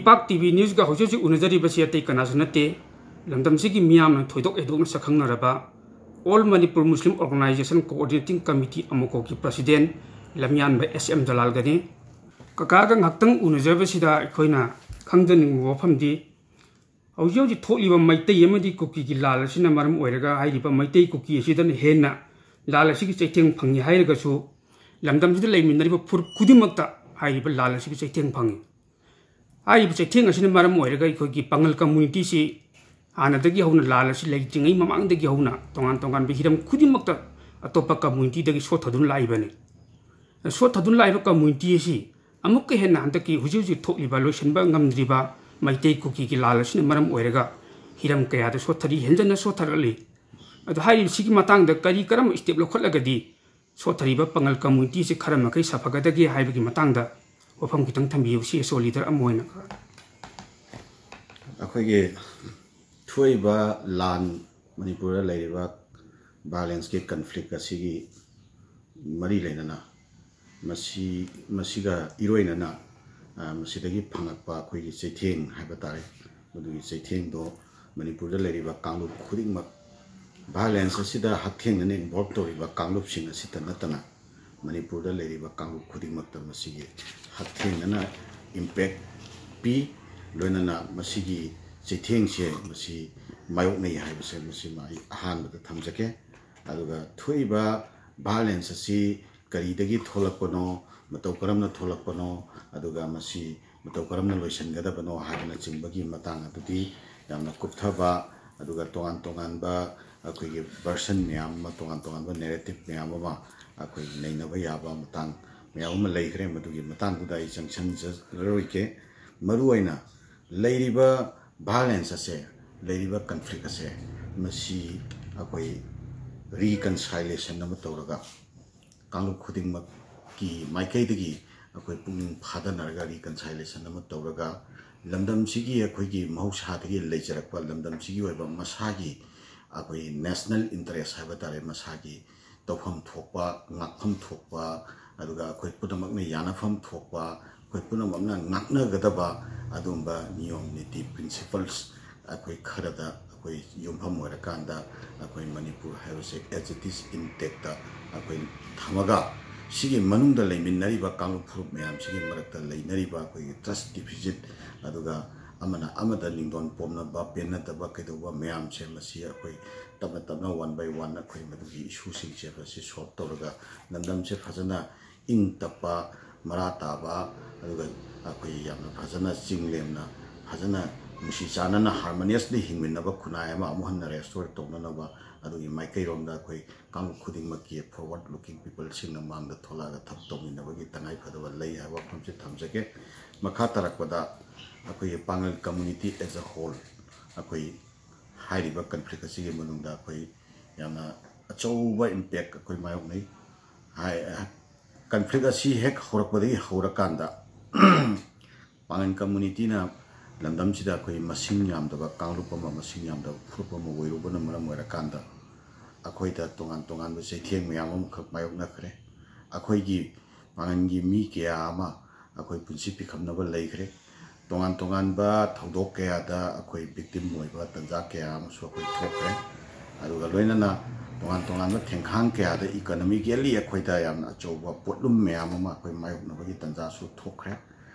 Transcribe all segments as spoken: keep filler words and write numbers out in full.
ꯏꯄꯥꯛ T V ꯅ꯭ꯌꯨꯁꯀ ꯍꯧꯖꯤꯛ ꯍꯧꯖꯤꯛ ꯎꯅꯖꯔꯤꯕꯁꯤ ꯑꯇꯩ ꯀꯅꯥꯁꯨ ꯅꯠꯇꯦ, ꯂꯝꯗꯝꯁꯤꯒꯤ ꯃꯤꯌꯥꯝꯅ ꯊꯣꯏꯗꯣꯛ ꯍꯦꯟꯗꯣꯛꯅ ꯁꯛꯈꯪꯅꯔꯕ All Manipur Muslim Organisation Coordinating Committee, ꯑꯃꯣꯀꯣꯒꯤ ꯄ꯭ꯔꯁꯤꯗꯦꯟ ꯂꯝꯌꯥꯟꯕ ꯑꯦꯁ ꯑꯦꯝ ꯖꯂꯥꯜꯒꯅꯤ꯫ ꯀꯀꯥꯒ ꯉꯥꯏꯍꯥꯛꯇꯪ ꯎꯅꯖꯕꯁꯤꯗ ꯑꯩꯈꯣꯏꯅ ꯈꯪꯖꯅꯤꯡꯕ ꯋꯥꯐꯝꯗꯤ, ꯍꯧꯖꯤꯛ ꯍꯧꯖꯤꯛ ꯊꯣꯛꯂꯤꯕ ꯃꯩꯇꯩ ꯑꯃꯗꯤ ꯀꯨꯀꯤꯒꯤ ꯂꯥꯜ ꯑꯁꯤꯅ ꯃꯔꯝ ꯑꯣꯏꯔꯒ ꯍꯥꯏꯔꯤꯕ ꯃꯩꯇꯩ ꯀꯨꯀꯤ ꯑꯁꯤꯗꯅ ꯍꯦꯟꯅ ꯂꯥꯜ ꯑꯁꯤꯒꯤ ꯆꯩꯊꯦꯡ ꯐꯪꯉꯤ ꯍꯥꯏꯔꯒꯁꯨ, ꯂꯝꯗꯝꯁꯤꯗ ꯂꯩꯃꯤꯟꯅꯔꯤꯕ ꯐꯨꯔꯨꯞ ꯈꯨꯗꯤꯡꯃꯛꯇ ꯍꯥꯏꯔꯤꯕ ꯂꯥꯜ ꯑꯁꯤꯒꯤ ꯆꯩꯊꯦꯡ ꯐꯪꯉꯤ꯫ ꯍꯥꯏꯔꯤꯕ ꯆꯩꯊꯦꯡ ꯑꯁꯤꯅ ꯃꯔꯝ ꯑꯣꯏꯔꯒ ꯑꯩꯈꯣꯏꯒꯤ ꯄꯥꯉꯜ ꯀꯝꯃ꯭ꯌꯨꯅꯤꯇꯤꯁꯤ ꯍꯥꯟꯅꯗꯒꯤ ꯍꯧꯅ, ꯂꯥꯜ ꯑꯁꯤ ꯂꯩꯇ꯭ꯔꯤꯉꯩ ꯃꯃꯥꯡꯗꯒꯤ ꯍꯧꯅ ꯇꯣꯉꯥꯟ ꯇꯣꯉꯥꯟꯕ ꯍꯤꯔꯝ ꯈꯨꯗꯤꯡꯃꯛꯇ ꯑꯇꯣꯞꯄ ꯀꯝꯃ꯭ꯌꯨꯅꯤꯇꯤꯗꯒꯤ ꯁꯣꯠꯊꯗꯨꯅ ꯂꯥꯛꯏꯕꯅꯤ꯫ ꯁꯣꯠꯊꯗꯨꯅ ꯂꯥꯛꯏꯕ ꯀꯝꯃ꯭ꯌꯨꯅꯤꯇꯤ ꯑꯁꯤ ꯑꯃꯨꯛꯀ ꯍꯦꯟꯅ ꯍꯟꯗꯛꯀꯤ ꯍꯧꯖꯤꯛ ꯍꯧꯖꯤꯛ ꯊꯣꯛꯂꯤꯕ ꯂꯣꯏꯁꯤꯟꯕ ꯉꯝꯗ꯭ꯔꯤꯕ ꯃꯩꯇꯩ ꯀꯨꯀꯤꯒꯤ ꯂꯥꯜ ꯑꯁꯤꯅ ꯃꯔꯝ ꯑꯣꯏꯔꯒ ꯍꯤꯔꯝ ꯀꯌꯥꯗ ꯁꯣꯠꯊꯔꯤ, ꯍꯦꯟꯖꯟꯅ ꯁꯣꯠꯊꯔꯛꯂꯤ꯫ ꯑꯗꯣ ꯍꯥꯏꯔꯤꯕꯁꯤꯒꯤ ꯃꯇꯥꯡꯗ ꯀꯔꯤ ꯀꯔꯝꯕ ꯁ꯭ꯇꯦꯞ ꯂꯧꯈꯠꯂꯒꯗꯤ ꯁꯣꯠꯊꯔꯤꯕ ꯄꯥꯉꯜ ꯀꯝꯃ꯭ꯌꯨꯅꯤꯇꯤꯁꯤ ꯈꯔ ꯃꯈꯩ ꯁꯥꯐꯒꯗꯒꯦ ꯍꯥꯏꯕꯒꯤ ꯃꯇꯥꯡꯗ ꯋꯥꯐꯝ ꯈꯤꯇꯪ ꯊꯝꯕꯤꯌꯨ, ꯁꯤ ꯑꯦꯁ ꯑꯣ ꯂꯤꯗꯔ ꯑꯃ ꯑꯣꯏꯅ꯫ ꯑꯩꯈꯣꯏꯒꯤ ꯊꯣꯛꯏꯕ ꯂꯥꯟ, ꯃꯅꯤꯄꯨꯔꯗ ꯂꯩꯔꯤꯕ ꯚꯥꯏꯑꯣꯂꯦꯟꯁꯀꯤ ꯀꯟꯐ꯭ꯂꯤꯛ ꯑꯁꯤꯒꯤ ꯃꯔꯤ ꯂꯩꯅꯅ ꯃꯁꯤ, ꯃꯁꯤꯒ ꯏꯔꯣꯏꯅꯅ, ꯑ, ꯃꯁꯤꯗꯒꯤ ꯐꯪꯂꯛꯄ ꯑꯩꯈꯣꯏꯒꯤ ꯆꯩꯊꯦꯡ ꯍꯥꯏꯕ ꯇꯥꯔꯦ, ꯃꯗꯨꯒꯤ ꯆꯩꯊꯦꯡꯗꯣ ꯃꯅꯤꯄꯨꯔꯗ ꯂꯩꯔꯤꯕ ꯀꯥꯡꯂꯨꯞ ꯈꯨꯗꯤꯡꯃꯛ, ꯚꯥꯏꯑꯣꯂꯦꯟꯁ ꯑꯁꯤꯗ ꯍꯛꯊꯦꯡꯅꯅ ꯏꯟꯚꯣꯜꯕ ꯇꯧꯔꯤꯕ ꯀꯥꯡꯂꯨꯞꯁꯤꯡ ꯑꯁꯤꯇ ꯅꯠꯇꯅ ꯃꯅꯤꯄꯨꯔꯗ ꯂꯩꯔꯤꯕ ꯀꯥꯡꯂꯨꯞ ꯈꯨꯗꯤꯡꯃꯛꯇ ꯃꯁꯤꯒꯤ ꯍꯛꯊꯦꯡꯅꯅ ꯏꯝꯄꯦꯛ ꯄꯤ꯫ ꯂꯣꯏꯅꯅ ꯃꯁꯤꯒꯤ ꯆꯩꯊꯦꯡꯁꯦ ꯃꯁꯤ ꯃꯥꯌꯣꯛꯅꯩ ꯍꯥꯏꯕꯁꯦ ꯃꯁꯤꯃ ꯑꯩ ꯑꯍꯥꯟꯕꯗ ꯊꯝꯖꯒꯦ꯫ ꯑꯗꯨꯒ ꯊꯣꯛꯏꯕ ꯚꯥꯏꯑꯣꯂꯦꯟꯁ ꯑꯁꯤ ꯀꯔꯤꯗꯒꯤ ꯊꯣꯛꯂꯛꯄꯅꯣ, ꯃꯇꯧ ꯀꯔꯝꯅ ꯊꯣꯛꯂꯛꯄꯅꯣ, ꯑꯗꯨꯒ ꯃꯁꯤ ꯃꯇꯧ ꯀꯔꯝꯅ ꯂꯣꯏꯁꯤꯟꯒꯗꯕꯅꯣ ꯍꯥꯏꯕꯅꯆꯤꯡꯕꯒꯤ ꯃꯇꯥꯡ ꯑꯗꯨꯗꯤ ꯌꯥꯝꯅ ꯀꯨꯞꯊꯕ, ꯑꯗꯨꯒ ꯇꯣꯉꯥꯟ ꯇꯣꯉꯥꯟꯕ ꯑꯩꯈꯣꯏꯒꯤ ꯚꯔꯁꯟ ꯃꯌꯥꯝ ꯑꯃ, ꯇꯣꯉꯥꯟ ꯇꯣꯉꯥꯟꯕ ꯅꯦꯔꯦꯇꯤꯞ ꯃꯌꯥꯝ ꯑꯃ ꯑꯩꯈꯣꯏ ꯅꯩꯅꯕ ꯌꯥꯕ ꯃꯇꯥꯡ ꯃꯌꯥꯝ ꯑꯃ ꯂꯩꯈ꯭ꯔꯦ꯫ ꯃꯗꯨꯒꯤ ꯃꯇꯥꯡꯗꯨꯗ ꯑꯩ ꯆꯪꯁꯤꯟꯖꯔꯔꯣꯏꯒꯦ꯫ ꯃꯔꯨꯑꯣꯏꯅ ꯂꯩꯔꯤꯕ ꯚꯥꯏꯑꯣꯂꯦꯟꯁ ꯑꯁꯦ, ꯂꯩꯔꯤꯕ ꯀꯟꯐ꯭ꯂꯤꯛ ꯑꯁꯦ, ꯃꯁꯤ ꯑꯩꯈꯣꯏ ꯔꯤꯀꯟꯁꯥꯏꯂꯦꯁꯟ ꯑꯃ ꯇꯧꯔꯒ, ꯀꯥꯡꯂꯨꯞ ꯈꯨꯗꯤꯡꯃꯛꯀꯤ ꯃꯥꯏꯀꯩꯗꯒꯤ ꯑꯩꯈꯣꯏ ꯄꯨꯛꯅꯤꯡ ꯐꯥꯗꯅꯔꯒ ꯔꯤꯀꯟꯁꯥꯏꯂꯦꯁꯟ ꯑꯃ ꯇꯧꯔꯒ, ꯂꯝꯗꯝꯁꯤꯒꯤ ꯑꯩꯈꯣꯏꯒꯤ ꯃꯍꯧꯁꯥꯗꯒꯤ ꯂꯩꯖꯔꯛꯄ ꯂꯝꯗꯝꯁꯤꯒꯤ ꯑꯣꯏꯕ ꯃꯁꯥꯒꯤ ꯑꯩꯈꯣꯏ ꯅꯦꯁꯅꯦꯜ ꯏꯟꯇꯔꯦꯁ ꯍꯥꯏꯕ ꯇꯥꯔꯦ, ꯃꯁꯥꯒꯤ ꯇꯧꯐꯝ ꯊꯣꯛꯄ, ꯉꯥꯛꯐꯝ ꯊꯣꯛꯄ, ꯑꯗꯨꯒ ꯑꯩꯈꯣꯏ ꯄꯨꯝꯅꯃꯛꯅ ꯌꯥꯅꯐꯝ ꯊꯣꯛꯄ ꯑꯩꯈꯣꯏ ꯄꯨꯝꯅꯃꯛꯅ ꯉꯥꯛꯅꯒꯗꯕ ꯑꯗꯨꯒꯨꯝꯕ ꯅꯤꯌꯣꯝ ꯅꯤꯇꯤ, principles ꯑꯩꯈꯣꯏ ꯈꯔꯗ ꯑꯩꯈꯣꯏ ꯌꯨꯝꯐꯝ ꯑꯣꯏꯔꯀꯥꯟꯗ ꯑꯩꯈꯣꯏ ꯃꯅꯤꯄꯨꯔ ꯍꯥꯏꯕꯁꯦ as it is intactꯇ ꯑꯩꯈꯣꯏ ꯊꯝꯃꯒ, ꯁꯤꯒꯤ ꯃꯅꯨꯡꯗ ꯂꯩꯃꯤꯟꯅꯔꯤꯕ ꯀꯥꯡꯂꯨꯞ ꯐꯨꯔꯨꯞ ꯃꯌꯥꯝꯁꯤꯒꯤ ꯃꯔꯛꯇ ꯂꯩꯅꯔꯤꯕ ꯑꯩꯈꯣꯏꯒꯤ trust deficit, ꯑꯗꯨꯒ ꯑꯃꯅ ꯑꯃꯗ ꯅꯤꯡꯗꯣꯟ ꯄꯣꯝꯅꯕ, ꯄꯦꯟꯅꯗꯕ ꯀꯩꯗꯧꯕ ꯃꯌꯥꯝꯁꯦ, ꯃꯁꯤ ꯑꯩꯈꯣꯏ ꯇꯞꯅ ꯇꯞꯅ one by one ꯑꯩꯈꯣꯏ ꯃꯗꯨꯒꯤ issueꯁꯤꯡꯁꯦ ꯃꯁꯤ solve ꯇꯧꯔꯒ ꯂꯝꯗꯝꯁꯦ ꯐꯖꯅ ꯏꯪ ꯇꯞꯄ, ꯃꯔꯥ ꯇꯥꯕ, ꯑꯗꯨꯒ ꯑꯩꯈꯣꯏ ꯌꯥꯝꯅ ꯐꯖꯅ ꯆꯤꯡ ꯂꯦꯝꯅ ꯐꯖꯅ ꯅꯨꯡꯁꯤ ꯆꯥꯟꯅꯅ harmoniously ꯍꯤꯡꯃꯤꯟꯅꯕ ꯈꯨꯟꯅꯥꯏ ꯑꯃ ꯑꯃꯨꯛ ꯍꯟꯅ restore ꯇꯧꯅꯅꯕ ꯑꯗꯨꯒꯤ ꯃꯥꯏꯀꯩꯔꯣꯝꯗ ꯑꯩꯈꯣꯏ ꯀꯥꯡꯂꯨꯞ ꯈꯨꯗꯤꯡꯃꯛꯀꯤ forward looking peopleꯁꯤꯡꯅ ꯃꯥꯡꯗ ꯊꯣꯛꯂꯛꯑꯒ ꯊꯕꯛ ꯇꯧꯃꯤꯟꯅꯕꯒꯤ ꯇꯉꯥꯏ ꯐꯗꯕ ꯂꯩ ꯍꯥꯏꯕ ꯋꯥꯐꯝꯁꯤ ꯊꯝꯖꯒꯦ꯫ ꯃꯈꯥ ꯇꯥꯔꯛꯄꯗ ꯑꯩꯈꯣꯏꯒꯤ ꯄꯥꯉꯜ community as a whole ꯑꯩꯈꯣꯏ ꯍꯥꯏꯔꯤꯕ conflict ꯑꯁꯤꯒꯤ ꯃꯅꯨꯡꯗ ꯑꯩꯈꯣꯏ ꯌꯥꯝꯅ ꯑꯆꯧꯕ impact ꯑꯩꯈꯣꯏ ꯃꯥꯌꯣꯛꯅꯩ꯫ ꯍꯥꯏ, conflict ꯑꯁꯤ ꯍꯦꯛ ꯍꯧꯔꯛꯄꯗꯒꯤ ꯍꯧꯔꯀꯥꯟꯗ ꯄꯥꯉꯜ communityꯅ ꯂꯝꯗꯝꯁꯤꯗ ꯑꯩꯈꯣꯏ ꯃꯁꯤꯡ ꯌꯥꯝꯗꯕ ꯀꯥꯡꯂꯨꯞ ꯑꯃ, ꯃꯁꯤꯡ ꯌꯥꯝꯗꯕ ꯐꯨꯔꯨꯞ ꯑꯃ ꯑꯣꯏꯔꯨꯕꯅ ꯃꯔꯝ ꯑꯣꯏꯔꯀꯥꯟꯗ ꯑꯩꯈꯣꯏꯗ ꯇꯣꯉꯥꯟ ꯇꯣꯉꯥꯟꯕ ꯆꯩꯊꯦꯡ ꯃꯌꯥꯝ ꯑꯃꯈꯛ ꯃꯥꯌꯣꯛꯅꯈ꯭ꯔꯦ꯫ ꯑꯩꯈꯣꯏꯒꯤ ꯄꯥꯉꯜꯒꯤ ꯃꯤ ꯀꯌꯥ ꯑꯃ ꯑꯩꯈꯣꯏ ꯄꯨꯟꯁꯤ ꯄꯤꯈꯝꯅꯕ ꯂꯩꯈ꯭ꯔꯦ꯫ ꯇꯣꯉꯥꯟ ꯇꯣꯉꯥꯟꯕ ꯊꯧꯗꯣꯛ ꯀꯌꯥꯗ ꯑꯩꯈꯣꯏ victim ꯑꯣꯏꯕ ꯇꯟꯖꯥ ꯀꯌꯥ ꯑꯃꯁꯨ ꯑꯩꯈꯣꯏ ꯊꯣꯛꯈ꯭ꯔꯦ꯫ ꯑꯗꯨꯒ ꯂꯣꯏꯅꯅ ꯇꯣꯉꯥꯟ ꯇꯣꯉꯥꯟꯕ ꯊꯦꯡꯈꯥꯡ ꯀꯌꯥꯗ economically ꯑꯩꯈꯣꯏꯗ ꯌꯥꯝꯅ ꯑꯆꯧꯕ ꯄꯣꯠꯂꯨꯝ ꯃꯌꯥꯝ ꯑꯃ ꯑꯩꯈꯣꯏ ꯃꯥꯌꯣꯛꯅꯕꯒꯤ ꯇꯟꯖꯥꯁꯨ ꯊꯣꯛꯈ꯭ꯔꯦ꯫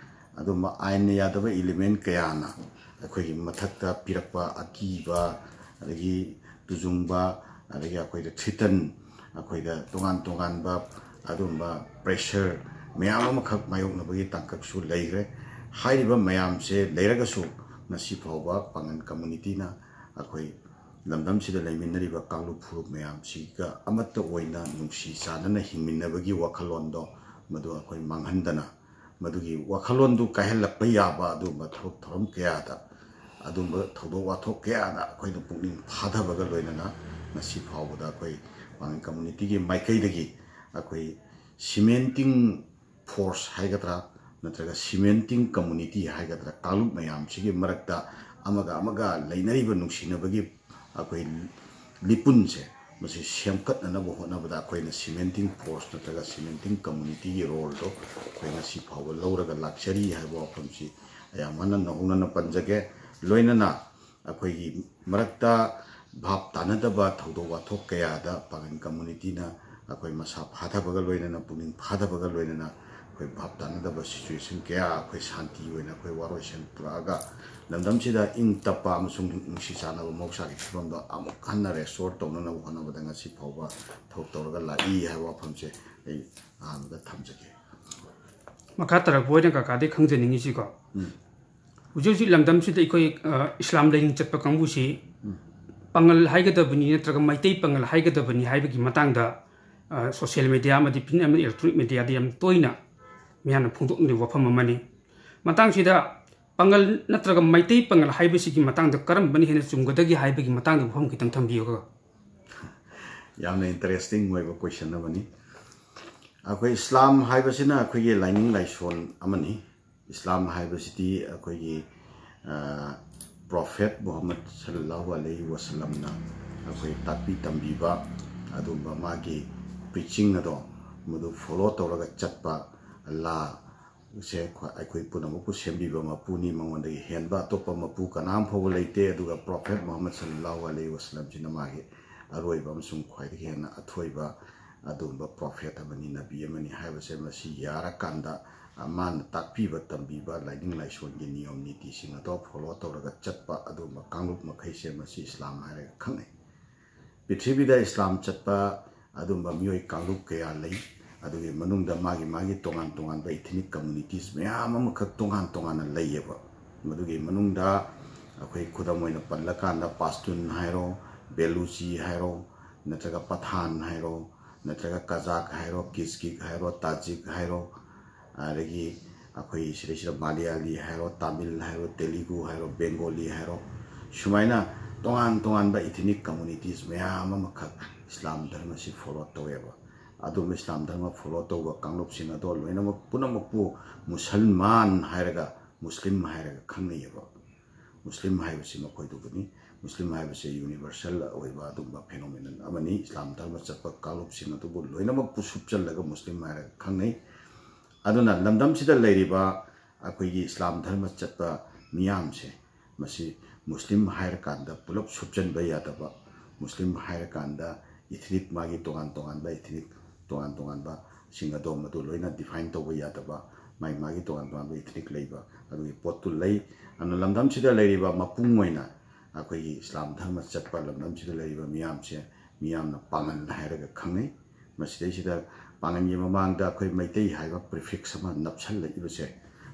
ꯑꯗꯨꯝꯕ ꯑꯥꯏꯟꯅ ꯌꯥꯗꯕ element ꯀꯌꯥꯅ ꯑꯩꯈꯣꯏꯒꯤ ꯃꯊꯛꯇ ꯄꯤꯔꯛꯄ ꯑꯀꯤꯕ, ꯑꯗꯒꯤ ꯇꯨꯖꯨꯡꯕ, ꯑꯗꯒꯤ ꯑꯩꯈꯣꯏꯗ threaten, ꯑꯩꯈꯣꯏꯗ ꯇꯣꯉꯥꯟ ꯇꯣꯉꯥꯟꯕ ꯑꯗꯨꯝꯕ pressure ꯃꯌꯥꯝ ꯑꯃꯈꯛ ꯃꯥꯌꯣꯛꯅꯕꯒꯤ ꯇꯥꯡꯀꯛꯁꯨ ꯂꯩꯈ꯭ꯔꯦ꯫ ꯍꯥꯏꯔꯤꯕ ꯃꯌꯥꯝꯁꯦ ꯂꯩꯔꯒꯁꯨ ꯉꯁꯤ ꯐꯥꯎꯕ ꯄꯥꯉꯜ communityꯅ ꯑꯩꯈꯣꯏ ꯂꯝꯗꯝꯁꯤꯗ ꯂꯩꯃꯤꯟꯅꯔꯤꯕ ꯀꯥꯡꯂꯨꯞ ꯐꯨꯔꯨꯞ ꯃꯌꯥꯝꯁꯤꯒ ꯑꯃꯠꯇ ꯑꯣꯏꯅ ꯅꯨꯡꯁꯤ ꯆꯥꯟꯅꯅ ꯍꯤꯡꯃꯤꯟꯅꯕꯒꯤ ꯋꯥꯈꯜꯂꯣꯟꯗꯣ ꯃꯗꯨ ꯑꯩꯈꯣꯏ ꯃꯥꯡꯍꯟꯗꯅ, ꯃꯗꯨꯒꯤ ꯋꯥꯈꯜꯂꯣꯟꯗꯨ ꯀꯥꯏꯍꯜꯂꯛꯄ ꯌꯥꯕ ꯑꯗꯨꯒꯨꯝꯕ ꯊꯕꯛ ꯊꯧꯔꯝ ꯀꯌꯥꯗ, ꯑꯗꯨꯒꯨꯝꯕ ꯊꯧꯗꯣꯛ ꯋꯥꯊꯣꯛ ꯀꯌꯥꯗ ꯑꯩꯈꯣꯏꯅ ꯄꯨꯛꯅꯤꯡ ꯊꯥꯗꯕꯒ ꯂꯣꯏꯅꯅ ꯉꯁꯤ ꯐꯥꯎꯕꯗ ꯑꯩꯈꯣꯏ ꯄꯥꯉꯜ communityꯒꯤ ꯃꯥꯏꯀꯩꯗꯒꯤ ꯑꯩꯈꯣꯏ cementing force ꯍꯥꯏꯒꯗ꯭ꯔꯥ, ꯅꯠꯇ꯭ꯔꯒ cementing community ꯍꯥꯏꯒꯗ꯭ꯔꯥ, ꯀꯥꯡꯂꯨꯞ ꯃꯌꯥꯝꯁꯤꯒꯤ ꯃꯔꯛꯇ ꯑꯃꯒ ꯑꯃꯒ ꯂꯩꯅꯔꯤꯕ ꯅꯨꯡꯁꯤꯅꯕꯒꯤ ꯑꯩꯈꯣꯏ ꯂꯤꯄꯨꯟꯁꯦ ꯃꯁꯤ ꯁꯦꯝꯒꯠꯅꯅꯕ ꯍꯣꯠꯅꯕꯗ ꯑꯩꯈꯣꯏꯅ cementing force ꯅꯠꯇ꯭ꯔꯒ cementing community ꯒꯤ role ꯗꯣ ꯑꯩꯈꯣꯏ ꯉꯁꯤ ꯐꯥꯎꯕ ꯂꯧꯔꯒ ꯂꯥꯛꯆꯔꯤ ꯍꯥꯏꯕ ꯋꯥꯐꯝꯁꯤ ꯑꯌꯥꯝꯕꯅ ꯅꯧꯍꯧꯅꯅ ꯄꯟꯖꯒꯦ꯫ ꯂꯣꯏꯅꯅ ꯑꯩꯈꯣꯏꯒꯤ ꯃꯔꯛꯇ ꯚꯥꯞ ꯇꯥꯅꯗꯕ ꯊꯧꯗꯣꯛ ꯋꯥꯊꯣꯛ ꯀꯌꯥꯗ ꯄꯥꯡꯒꯜ community ꯅ ꯑꯩꯈꯣꯏ ꯃꯁꯥ ꯐꯥꯊꯕꯒ ꯂꯣꯏꯅꯅ, ꯄꯨꯛꯅꯤꯡ ꯐꯥꯊꯕꯒ ꯂꯣꯏꯅꯅ ꯑꯩꯈꯣꯏ ꯚꯥꯞ ꯇꯥꯅꯗꯕ situation ꯀꯌꯥ ꯑꯩꯈꯣꯏ ꯁꯥꯟꯇꯤ ꯑꯣꯏꯅ ꯑꯩꯈꯣꯏ ꯋꯥꯔꯣꯏꯁꯤꯟ ꯄꯨꯔꯛꯑꯒ ꯂꯝꯗꯝꯁꯤꯗ ꯏꯪ ꯇꯞꯄ ꯑꯃꯁꯨꯡ ꯅꯨꯡꯁꯤ ꯆꯥꯟꯅꯕ ꯃꯍꯧꯁꯥꯒꯤ ꯐꯤꯕꯝꯗꯣ ꯑꯃꯨꯛ ꯍꯟꯅ restore ꯇꯧꯅꯅꯕ ꯍꯣꯠꯅꯕꯗ ꯉꯁꯤ ꯐꯥꯎꯕ ꯊꯕꯛ ꯇꯧꯔꯒ ꯂꯥꯛꯏ ꯍꯥꯏꯕ ꯋꯥꯐꯝꯁꯦ ꯑꯩ ꯑꯍꯥꯟꯕꯗ ꯊꯝꯖꯒꯦ꯫ ꯃꯈꯥ ꯇꯥꯔꯛꯄ ꯑꯣꯏꯅ ꯀꯀꯥꯗꯒꯤ ꯈꯪꯖꯅꯤꯡꯉꯤꯁꯤꯀꯣ, ꯎꯝ꯫ ꯍꯧꯖꯤꯛ ꯍꯧꯖꯤꯛ ꯂꯝꯗꯝꯁꯤꯗ ꯑꯩꯈꯣꯏ, ꯑ, ꯏꯁꯂꯥꯝ ꯂꯥꯏꯅꯤꯡ ꯆꯠꯄ ꯀꯥꯡꯕꯨꯁꯤ ꯄꯥꯉꯜ ꯍꯥꯏꯒꯗꯕꯅꯤ ꯅꯠꯇ꯭ꯔꯒ ꯃꯩꯇꯩ ꯄꯥꯉꯜ ꯍꯥꯏꯒꯗꯕꯅꯤ ꯍꯥꯏꯕꯒꯤ ꯃꯇꯥꯡꯗ, ꯑ, social media ꯑꯃꯗꯤ print ꯑꯃꯗꯤ electronic media ꯗ ꯌꯥꯝ ꯇꯣꯏꯅ ꯃꯤꯌꯥꯝꯅ ꯐꯣꯡꯗꯣꯛꯅꯔꯤꯕ ꯋꯥꯐꯝ ꯑꯃꯅꯤ꯫ ꯃꯇꯥꯡꯁꯤꯗ ꯄꯥꯉꯜ ꯅꯠꯇ꯭ꯔꯒ ꯃꯩꯇꯩ ꯄꯥꯉꯜ ꯍꯥꯏꯕꯁꯤꯒꯤ ꯃꯇꯥꯡꯗ ꯀꯔꯝꯕꯅ ꯍꯦꯟꯅ ꯆꯨꯝꯒꯗꯒꯦ ꯍꯥꯏꯕꯒꯤ ꯃꯇꯥꯡꯗ ꯋꯥꯐꯝ ꯈꯤꯇꯪ ꯊꯝꯕꯤꯌꯨ꯫ ꯌꯥꯝꯅ interesting ꯑꯣꯏꯕ question ꯑꯃꯅꯤ꯫ ꯑꯩꯈꯣꯏ ꯏꯁꯂꯥꯝ ꯍꯥꯏꯕꯁꯤꯅ ꯑꯩꯈꯣꯏꯒꯤ ꯂꯥꯏꯅꯤꯡ ꯂꯥꯏꯁꯣꯟ ꯑꯃꯅꯤ꯫ ꯏꯁꯂꯥꯝ ꯍꯥꯏꯕꯁꯤꯗꯤ ꯑꯩꯈꯣꯏꯒꯤ, ꯑ, Prophet ꯃꯨꯍꯝꯃꯗ ꯁꯜꯂꯜꯂꯥꯍꯨ ꯑꯂꯩꯍꯤ ꯋꯥꯁꯂꯝꯅ ꯑꯩꯈꯣꯏ ꯇꯥꯛꯄꯤ ꯇꯝꯕꯤꯕ ꯑꯗꯨꯒꯨꯝꯕ ꯃꯥꯒꯤ preaching ꯑꯗꯣ ꯃꯗꯨ follow ꯇꯧꯔꯒ ꯆꯠꯄ ꯑꯜꯂꯥꯍ ꯁꯦ ꯑꯩꯈꯣꯏ ꯄꯨꯝꯅꯃꯛꯄꯨ ꯁꯦꯝꯕꯤꯕ ꯃꯄꯨꯅꯤ, ꯃꯉꯣꯟꯗꯒꯤ ꯍꯦꯟꯕ ꯑꯇꯣꯞꯄ ꯃꯄꯨ ꯀꯅꯥꯝ ꯐꯥꯎꯕ ꯂꯩꯇꯦ꯫ ꯑꯗꯨꯒ Prophet ꯃꯨꯍꯝꯃꯗ ꯁꯜꯂꯜꯂꯥꯍꯨ ꯑꯂꯩꯍꯤ ꯋꯥꯁꯂꯝꯁꯤꯅ ꯃꯥꯒꯤ ꯑꯔꯣꯏꯕ ꯑꯃꯁꯨꯡ ꯈ꯭ꯋꯥꯏꯗꯒꯤ ꯍꯦꯟꯅ ꯑꯊꯣꯏꯕ ꯑꯗꯨꯒꯨꯝꯕ Prophet ꯑꯃꯅꯤ, ꯅꯕꯤ ꯑꯃꯅꯤ ꯍꯥꯏꯕꯁꯦ ꯃꯁꯤ ꯌꯥꯔꯀꯥꯟꯗ, ꯑ, ꯃꯥꯅ ꯇꯥꯛꯄꯤꯕ ꯇꯝꯕꯤꯕ ꯂꯥꯏꯅꯤꯡ ꯂꯥꯏꯁꯣꯟꯒꯤ ꯅꯤꯌꯣꯝ ꯅꯤꯇꯤꯁꯤꯡ ꯑꯗꯣ follow ꯇꯧꯔꯒ ꯆꯠꯄ ꯑꯗꯨꯒꯨꯝꯕ ꯀꯥꯡꯂꯨꯞ ꯃꯈꯩꯁꯦ ꯃꯁꯤ ꯏꯁꯂꯥꯝ ꯍꯥꯏꯔꯒ ꯈꯪꯅꯩ꯫ ꯄ꯭ꯔꯤꯊꯤꯕꯤꯗ ꯏꯁꯂꯥꯝ ꯆꯠꯄ ꯑꯗꯨꯒꯨꯝꯕ ꯃꯤꯑꯣꯏ ꯀꯥꯡꯂꯨꯞ ꯀꯌꯥ ꯂꯩ꯫ ꯑꯗꯨꯒꯤ ꯃꯅꯨꯡꯗ ꯃꯥꯒꯤ ꯃꯥꯒꯤ ꯇꯣꯉꯥꯟ ꯇꯣꯉꯥꯟꯕ ethnic communities ꯃꯌꯥꯝ ꯑꯃꯈꯛ ꯇꯣꯉꯥꯟ ꯇꯣꯉꯥꯟꯅ ꯂꯩꯌꯦꯕ꯫ ꯃꯗꯨꯒꯤ ꯃꯅꯨꯡꯗ ꯑꯩꯈꯣꯏ ꯈꯨꯗꯝ ꯑꯣꯏꯅ ꯄꯜꯂꯀꯥꯟꯗ Pashtun ꯍꯥꯏꯔꯣ, Balochi ꯍꯥꯏꯔꯣ, ꯅꯠꯇ꯭ꯔꯒ Pathan ꯍꯥꯏꯔꯣ, ꯅꯠꯇ꯭ꯔꯒ Kazakh ꯍꯥꯏꯔꯣ, Kizkig ꯍꯥꯏꯔꯣ, Tajik ꯍꯥꯏꯔꯣ, ꯑꯗꯒꯤ ꯑꯩꯈꯣꯏ ꯁꯤꯗꯩꯁꯤꯗ Malayali ꯍꯥꯏꯔꯣ, Tamil ꯍꯥꯏꯔꯣ, Telugu ꯍꯥꯏꯔꯣ, Bengali ꯍꯥꯏꯔꯣ, ꯁꯨꯃꯥꯏꯅ ꯇꯣꯉꯥꯟ ꯇꯣꯉꯥꯟꯕ ethnic communities ꯃꯌꯥꯝ ꯑꯃꯈꯛ ꯏꯁꯂꯥꯝ ꯙꯔꯃꯁꯤ follow ꯇꯧꯋꯦꯕ꯫ ꯑꯗꯨꯝꯕ ꯏꯁꯂꯥꯝ ꯙꯔꯃ follow ꯇꯧꯕ ꯀꯥꯡꯂꯨꯞꯁꯤꯡ ꯑꯗꯣ ꯂꯣꯏꯅꯃꯛ ꯄꯨꯝꯅꯃꯛꯄꯨ ꯃꯨꯁꯜꯃꯥꯟ ꯍꯥꯏꯔꯒ, ꯃꯨꯁꯂꯤꯝ ꯍꯥꯏꯔꯒ ꯈꯪꯅꯩꯌꯦꯕ꯫ ꯃꯨꯁꯂꯤꯝ ꯍꯥꯏꯕꯁꯤ ꯃꯈꯣꯏꯗꯨꯕꯨꯅꯤ꯫ ꯃꯨꯁꯂꯤꯝ ꯍꯥꯏꯕꯁꯦ ꯌꯨꯅꯤꯚꯔꯁꯦꯜ ꯑꯣꯏꯕ ꯑꯗꯨꯒꯨꯝꯕ ꯐꯦꯅꯣꯃꯤꯅꯟ ꯑꯃꯅꯤ꯫ ꯏꯁꯂꯥꯝ ꯙꯔꯃ ꯆꯠꯄ ꯀꯥꯡꯂꯨꯞꯁꯤꯡ ꯑꯗꯨꯕꯨ ꯂꯣꯏꯅꯃꯛꯄꯨ ꯁꯨꯞꯆꯜꯂꯒ ꯃꯨꯁꯂꯤꯝ ꯍꯥꯏꯔꯒ ꯈꯪꯅꯩ꯫ ꯑꯗꯨꯅ ꯂꯝꯗꯝꯁꯤꯗ ꯂꯩꯔꯤꯕ ꯑꯩꯈꯣꯏꯒꯤ ꯏꯁꯂꯥꯝ ꯙꯔꯃ ꯆꯠꯄ ꯃꯤꯌꯥꯝꯁꯦ, ꯃꯁꯤ ꯃꯨꯁꯂꯤꯝ ꯍꯥꯏꯔꯀꯥꯟꯗ ꯄꯨꯂꯞ ꯁꯨꯞꯆꯟꯕ ꯌꯥꯗꯕ, ꯃꯨꯁꯂꯤꯝ ꯍꯥꯏꯔꯀꯥꯟꯗ ꯏꯊꯅꯤꯛ, ꯃꯥꯒꯤ ꯇꯣꯉꯥꯟ ꯇꯣꯉꯥꯟꯕ ꯏꯊꯅꯤꯛ, ꯇꯣꯉꯥꯟ ꯇꯣꯉꯥꯟꯕꯁꯤꯡ ꯑꯗꯣ ꯃꯗꯨ ꯂꯣꯏꯅ ꯗꯤꯐꯥꯏꯟ ꯇꯧꯕ ꯌꯥꯗꯕ, ꯃꯥꯒꯤ ꯃꯥꯒꯤ ꯇꯣꯉꯥꯟ ꯇꯣꯉꯥꯟꯕ ꯏꯊꯅꯤꯛ ꯂꯩꯕ, ꯑꯗꯨꯒꯤ ꯄꯣꯠꯇꯨ ꯂꯩ꯫ ꯑꯗꯨꯅ ꯂꯝꯗꯝꯁꯤꯗ ꯂꯩꯔꯤꯕ ꯃꯄꯨꯡ ꯑꯣꯏꯅ ꯑꯩꯈꯣꯏꯒꯤ ꯏꯁꯂꯥꯝ ꯙꯔꯃ ꯆꯠꯄ ꯂꯝꯗꯝꯁꯤꯗ ꯂꯩꯔꯤꯕ ꯃꯤꯌꯥꯝꯁꯦ ꯃꯤꯌꯥꯝꯅ ꯄꯥꯉꯟ ꯍꯥꯏꯔꯒ ꯈꯪꯅꯩ꯫ ꯃꯁꯤꯗꯩꯁꯤꯗ ꯄꯥꯉꯟꯒꯤ ꯃꯃꯥꯡꯗ ꯑꯩꯈꯣꯏ ꯃꯩꯇꯩ ꯍꯥꯏꯕ ꯄ꯭ꯔꯤꯐꯤꯛꯁ ꯑꯃ ꯅꯞꯁꯜꯂꯛꯏꯕꯁꯦ,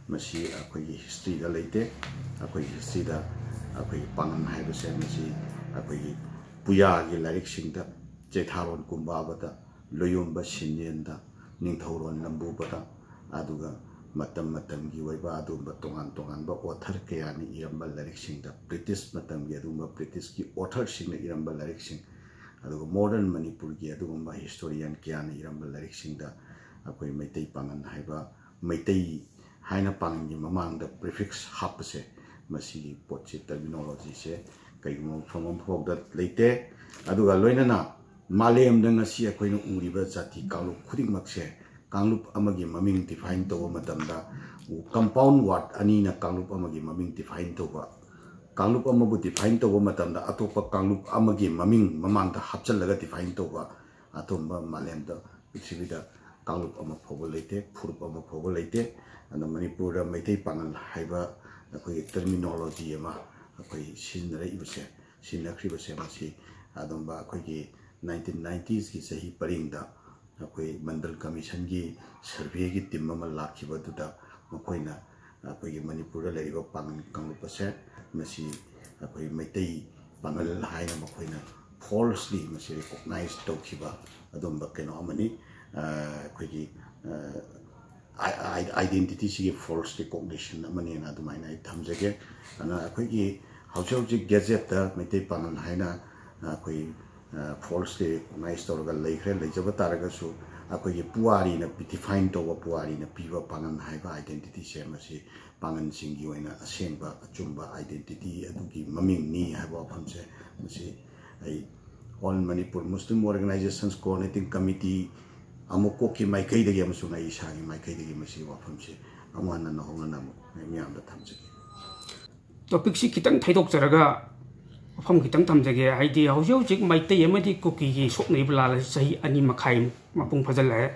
ꯃꯁꯤ ꯑꯩꯈꯣꯏꯒꯤ ꯍꯤꯁꯇ꯭ꯔꯤꯗ ꯂꯩꯇꯦ꯫ ꯑꯩꯈꯣꯏꯒꯤ ꯍꯤꯁꯇ꯭ꯔꯤꯗ ꯑꯩꯈꯣꯏꯒꯤ ꯄꯥꯉꯟ ꯍꯥꯏꯕꯁꯦ ꯃꯁꯤ ꯑꯩꯈꯣꯏꯒꯤ ꯄꯨꯌꯥꯒꯤ ꯂꯥꯏꯔꯤꯛꯁꯤꯡꯗ, ꯆꯩꯊꯥꯔꯣꯟ ꯀꯨꯝꯕꯥꯕꯗ, ꯂꯣꯌꯣꯝꯕ ꯁꯤꯟꯌꯦꯟꯗ, ꯅꯤꯡꯊꯧꯔꯣꯟ ꯅꯝꯕꯨꯕꯗ, ꯑꯗꯨꯒ ꯃꯇꯝ ꯃꯇꯝꯒꯤ ꯑꯣꯏꯕ ꯑꯗꯨꯒꯨꯝꯕ ꯇꯣꯉꯥꯟ ꯇꯣꯉꯥꯟꯕ ꯑꯣꯊꯔ ꯀꯌꯥꯅ ꯏꯔꯝꯕ ꯂꯥꯏꯔꯤꯛꯁꯤꯡꯗ, ꯕ꯭ꯔꯤꯇꯤꯁ ꯃꯇꯝꯒꯤ ꯑꯗꯨꯒꯨꯝꯕ ꯕ꯭ꯔꯤꯇꯤꯁꯀꯤ ꯑꯣꯊꯔꯁꯤꯡꯅ ꯏꯔꯝꯕ ꯂꯥꯏꯔꯤꯛꯁꯤꯡ, ꯑꯗꯨꯒ ꯃꯣꯗꯔꯟ ꯃꯅꯤꯄꯨꯔꯒꯤ ꯑꯗꯨꯒꯨꯝꯕ ꯍꯤꯁꯇꯣꯔꯤꯌꯟ ꯀꯌꯥꯅ ꯏꯔꯝꯕ ꯂꯥꯏꯔꯤꯛꯁꯤꯡꯗ ꯑꯩꯈꯣꯏ ꯃꯩꯇꯩ ꯄꯥꯉꯟ ꯍꯥꯏꯕ, ꯃꯩꯇꯩ ꯍꯥꯏꯅ ꯄꯥꯉꯟꯒꯤ ꯃꯃꯥꯡꯗ ꯄ꯭ꯔꯤꯐꯤꯛꯁ ꯍꯥꯞꯄꯁꯦ, ꯃꯁꯤꯒꯤ ꯄꯣꯠꯁꯦ, ꯇꯔꯃꯤꯅꯣꯂꯣꯖꯤꯁꯦ ꯀꯩꯒꯨꯝꯕ ꯃꯐꯝ ꯑꯃꯐꯥꯎꯗ ꯂꯩꯇꯦ꯫ ꯑꯗꯨꯒ ꯂꯣꯏꯅꯅ ꯃꯥꯂꯦꯝꯗ ꯉꯁꯤ ꯑꯩꯈꯣꯏꯅ ꯎꯔꯤꯕ ꯖꯥꯇꯤ ꯀꯥꯡꯂꯨꯞ ꯈꯨꯗꯤꯡꯃꯛꯁꯦ ꯀꯥꯡꯂꯨꯞ ꯑꯃꯒꯤ ꯃꯃꯤꯡ ꯗꯤꯐꯥꯏꯟ ꯇꯧꯕ ꯃꯇꯝꯗ ꯀꯝꯄꯥꯎꯟ ꯋꯥꯔꯗ ꯑꯅꯤꯅ ꯀꯥꯡꯂꯨꯞ ꯑꯃꯒꯤ ꯃꯃꯤꯡ ꯗꯤꯐꯥꯏꯟ ꯇꯧꯕ, ꯀꯥꯡꯂꯨꯞ ꯑꯃꯕꯨ ꯗꯤꯐꯥꯏꯟ ꯇꯧꯕ ꯃꯇꯝꯗ ꯑꯇꯣꯞꯄ ꯀꯥꯡꯂꯨꯞ ꯑꯃꯒꯤ ꯃꯃꯤꯡ ꯃꯃꯥꯡꯗ ꯍꯥꯞꯆꯜꯂꯒ ꯗꯤꯐꯥꯏꯟ ꯇꯧꯕ ꯑꯗꯨꯝꯕ ꯃꯥꯂꯦꯝꯗ, ꯄ꯭ꯔꯤꯊꯤꯕꯤꯗ ꯀꯥꯡꯂꯨꯞ ꯑꯃ ꯐꯥꯎꯕ ꯂꯩꯇꯦ, ꯐꯨꯔꯨꯞ ꯑꯃ ꯐꯥꯎꯕ ꯂꯩꯇꯦ꯫ ꯑꯗꯣ ꯃꯅꯤꯄꯨꯔꯗ ꯃꯩꯇꯩ ꯄꯥꯉꯜ ꯍꯥꯏꯕ ꯑꯩꯈꯣꯏꯒꯤ ꯇꯔꯃꯤꯅꯣꯂꯣꯖꯤ ꯑꯃ ꯑꯩꯈꯣꯏ ꯁꯤꯖꯤꯟꯅꯔꯛꯏꯕꯁꯦ, ꯁꯤꯖꯤꯟꯅꯈ꯭ꯔꯤꯕꯁꯦ, ꯃꯁꯤ ꯑꯗꯨꯝꯕ ꯑꯩꯈꯣꯏꯒꯤ ꯅꯥꯏꯟꯇꯤꯟ ꯅꯥꯏꯟꯇꯤꯁꯀꯤ ꯆꯍꯤ ꯄꯔꯤꯡꯗ ꯑꯩꯈꯣꯏ ꯃꯟꯗꯜ ꯀꯃꯤꯁꯟꯒꯤ ꯁꯔꯚꯦꯒꯤ ꯇꯤꯝ ꯑꯃ ꯂꯥꯛꯈꯤꯕꯗꯨꯗ ꯃꯈꯣꯏꯅ ꯑꯩꯈꯣꯏꯒꯤ ꯃꯅꯤꯄꯨꯔꯗ ꯂꯩꯔꯤꯕ ꯄꯥꯉꯜ ꯀꯥꯡꯂꯨꯞ ꯑꯁꯦ ꯃꯁꯤ ꯑꯩꯈꯣꯏ ꯃꯩꯇꯩ ꯄꯥꯉꯜ ꯍꯥꯏꯅ ꯃꯈꯣꯏꯅ ꯐꯣꯜꯁꯂꯤ ꯃꯁꯤ ꯔꯤꯀꯣꯛꯅꯥꯏꯖ ꯇꯧꯈꯤꯕ ꯑꯗꯨꯝꯕ ꯀꯩꯅꯣ ꯑꯃꯅꯤ꯫ ꯑ, ꯑꯩꯈꯣꯏꯒꯤ, ꯑ, ꯑꯥꯏ-, ꯑꯥꯏ-, ꯑꯥꯏꯗꯦꯟꯇꯤꯇꯤꯁꯤꯒꯤ ꯐꯣꯜꯁ ꯔꯤꯀꯣꯛꯅꯤꯁꯟ ꯑꯃꯅꯦꯅ ꯑꯗꯨꯃꯥꯏꯅ ꯑꯩ ꯊꯝꯖꯒꯦ꯫ ꯑꯗꯨꯅ ꯑꯩꯈꯣꯏꯒꯤ ꯍꯧꯖꯤꯛ ꯍꯧꯖꯤꯛ ꯒꯦꯖꯦꯠꯇ ꯃꯩꯇꯩ ꯄꯥꯉꯜ ꯍꯥꯏꯅ ꯑꯩꯈꯣꯏ, ꯑ, ꯐꯣꯜꯁꯂꯤ ꯔꯤꯀꯣꯛꯅꯥꯏꯖ ꯇꯧꯔꯒ ꯂꯩꯈ꯭ꯔꯦ꯫ ꯂꯩꯖꯕ ꯇꯥꯔꯒꯁꯨ ꯑꯩꯈꯣꯏꯒꯤ ꯄꯨꯋꯥꯔꯤꯅ ꯗꯤꯐꯥꯏꯟ ꯇꯧꯕ, ꯄꯨꯋꯥꯔꯤꯅ ꯄꯤꯕ ꯄꯥꯉꯟ ꯍꯥꯏꯕ ꯑꯥꯏꯗꯦꯟꯇꯤꯇꯤꯁꯦ, ꯃꯁꯤ ꯄꯥꯉꯟꯁꯤꯡꯒꯤ ꯑꯣꯏꯅ ꯑꯁꯦꯡꯕ ꯑꯆꯨꯝꯕ ꯑꯥꯏꯗꯦꯟꯇꯤꯇꯤ ꯑꯗꯨꯒꯤ ꯃꯃꯤꯡꯅꯤ ꯍꯥꯏꯕ ꯋꯥꯐꯝꯁꯦ, ꯃꯁꯤ ꯑꯩ All Manipur Muslim Organizations Coordinating Committee ꯑꯃꯨꯛ ꯀꯣꯛꯀꯤ ꯃꯥꯏꯀꯩꯗꯒꯤ ꯑꯃꯁꯨꯡ ꯑꯩ ꯏꯁꯥꯒꯤ ꯃꯥꯏꯀꯩꯗꯒꯤ ꯃꯁꯤ ꯋꯥꯐꯝꯁꯦ ꯑꯃꯨꯛ ꯍꯟꯅ ꯅꯧꯍꯧꯅꯅ ꯑꯃꯨꯛ ꯃꯤꯌꯥꯝꯗ ꯊꯝꯖꯒꯦ꯫ ꯇꯣꯄꯤꯛꯁꯤ ꯈꯤꯇꯪ ꯊꯩꯗꯣꯛꯆꯔꯒ ꯋꯥꯐꯝ ꯈꯤꯇꯪ ꯊꯝꯖꯒꯦ꯫ ꯍꯥꯏꯗꯤ ꯍꯧꯖꯤꯛ ꯍꯧꯖꯤꯛ ꯃꯩꯇꯩ ꯑꯃꯗꯤ ꯀꯨꯀꯤꯒꯤ ꯁꯣꯛꯅꯔꯤꯕ ꯂꯥꯜ ꯑꯁꯤ ꯆꯍꯤ ꯑꯅꯤ ꯃꯈꯥꯏ ꯃꯄꯨꯡ ꯐꯥꯖꯤꯜꯂꯛꯑꯦ꯫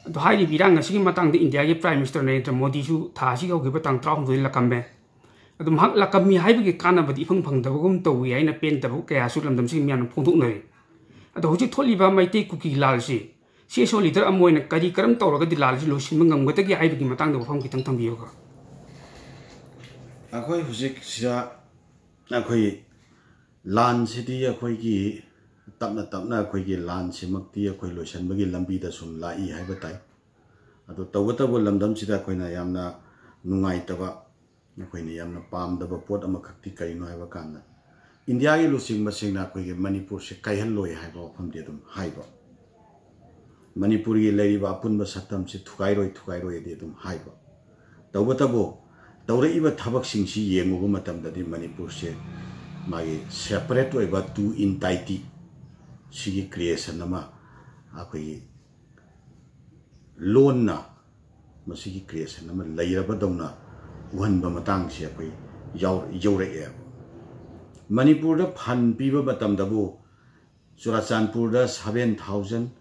ꯑꯗꯣ ꯍꯥꯏꯔꯤꯕ ꯏꯔꯥꯡ ꯑꯁꯤꯒꯤ ꯃꯇꯥꯡꯗ ꯏꯟꯗꯤꯌꯥꯒꯤ ꯄ꯭ꯔꯥꯏꯝ ꯃꯤꯅꯤꯁꯇꯔ ꯅꯔꯦꯟꯗ꯭ꯔ ꯃꯣꯗꯤꯁꯨ ꯊꯥ ꯑꯁꯤꯒꯤ ꯍꯧꯈꯤꯕ ꯇꯥꯡ ꯇꯔꯥꯍꯨꯝꯗꯣꯏꯗ ꯂꯥꯛꯂꯝꯃꯦ꯫ ꯑꯗꯣ ꯃꯍꯥꯛ ꯂꯥꯛꯂꯝꯃꯤ ꯍꯥꯏꯕꯒꯤ ꯀꯥꯟꯅꯕꯗꯤ ꯏꯐꯪ ꯐꯪꯗꯕꯒꯨꯝ ꯇꯧꯏ ꯍꯥꯏꯅ ꯄꯦꯟꯗꯕ ꯀꯌꯥꯁꯨ ꯂꯝꯗꯝꯁꯤꯒꯤ ꯃꯤꯌꯥꯝꯅ ꯐꯣꯡꯗꯣꯛꯅꯔꯤ꯫ ꯑꯗꯣ ꯍꯧꯖꯤꯛ ꯊꯣꯛꯂꯤꯕ ꯃꯩꯇꯩ ꯀꯨꯀꯤ ꯂꯥꯜꯁꯤ ꯁꯤ ꯑꯦꯁ ꯑꯣ ꯂꯤꯗꯔ ꯑꯃ ꯑꯣꯏꯅ ꯀꯔꯤ ꯀꯔꯝ ꯇꯧꯔꯒꯗꯤ ꯂꯥꯜꯁꯤ ꯂꯣꯏꯁꯤꯟꯕ ꯉꯝꯒꯗꯒꯦ ꯍꯥꯏꯕꯒꯤ ꯃꯇꯥꯡꯗ ꯋꯥꯐꯝ ꯈꯤꯇꯪ ꯊꯝꯕꯤꯌꯨꯀꯣ꯫ ꯑꯩꯈꯣꯏ ꯍꯧꯖꯤꯛꯁꯤꯗ ꯑꯩꯈꯣꯏ ꯂꯥꯟꯁꯤꯗꯤ ꯑꯩꯈꯣꯏꯒꯤ ꯇꯞꯅ ꯇꯞꯅ ꯑꯩꯈꯣꯏꯒꯤ ꯂꯥꯟꯁꯤꯃꯛꯇꯤ ꯑꯩꯈꯣꯏ ꯂꯣꯏꯁꯤꯟꯕꯒꯤ ꯂꯝꯕꯤꯗ ꯁꯨꯝ ꯂꯥꯛꯏ ꯍꯥꯏꯕ ꯇꯥꯏ꯫ ꯑꯗꯣ ꯇꯧꯕꯇꯕꯨ ꯂꯝꯗꯝꯁꯤꯗ ꯑꯩꯈꯣꯏꯅ ꯌꯥꯝꯅ ꯅꯨꯡꯉꯥꯏꯇꯕ, ꯑꯩꯈꯣꯏꯅ ꯌꯥꯝꯅ ꯄꯥꯝꯗꯕ ꯄꯣꯠ ꯑꯃꯈꯛꯇꯤ ꯀꯔꯤꯅꯣ ꯍꯥꯏꯕ ꯀꯥꯟꯗ, ꯏꯟꯗꯤꯌꯥꯒꯤ ꯂꯨꯆꯤꯡꯕꯁꯤꯡꯅ ꯑꯩꯈꯣꯏꯒꯤ ꯃꯅꯤꯄꯨꯔꯁꯦ ꯀꯥꯏꯍꯜꯂꯣꯏ ꯍꯥꯏꯕ ꯋꯥꯐꯝꯗꯤ ꯑꯗꯨꯝ ꯍꯥꯏꯕ, ꯃꯅꯤꯄꯨꯔꯒꯤ ꯂꯩꯔꯤꯕ ꯑꯄꯨꯟꯕ ꯁꯛꯇꯝꯁꯤ ꯊꯨꯒꯥꯏꯔꯣꯏ, ꯊꯨꯒꯥꯏꯔꯣꯏꯗꯤ ꯑꯗꯨꯝ ꯍꯥꯏꯕ꯫ ꯇꯧꯕꯇꯕꯨ ꯇꯧꯔꯛꯏꯕ ꯊꯕꯛꯁꯤꯡꯁꯤ ꯌꯦꯡꯉꯨꯕ ꯃꯇꯝꯗꯗꯤ ꯃꯅꯤꯄꯨꯔꯁꯦ ꯃꯥꯒꯤ ꯁꯦꯄꯔꯦꯠ ꯑꯣꯏꯕ ꯇꯨ ꯏꯟꯇꯥꯏꯇꯤ ꯁꯤꯒꯤ ꯀ꯭ꯔꯤꯌꯦꯁꯟ ꯑꯃ ꯑꯩꯈꯣꯏꯒꯤ ꯂꯣꯟꯅ ꯃꯁꯤꯒꯤ ꯀ꯭ꯔꯤꯌꯦꯁꯟ ꯑꯃ ꯂꯩꯔꯕꯗꯧꯅ ꯎꯍꯟꯕ ꯃꯇꯥꯡꯁꯦ ꯑꯩꯈꯣꯏ ꯌꯥꯎ-, ꯌꯧꯔꯛꯑꯦꯕ꯫ ꯃꯅꯤꯄꯨꯔꯗ ꯐꯟ ꯄꯤꯕ ꯃꯇꯝꯗꯕꯨ ꯆꯨꯔꯥꯆꯥꯟꯄꯨꯔꯗ seven thousand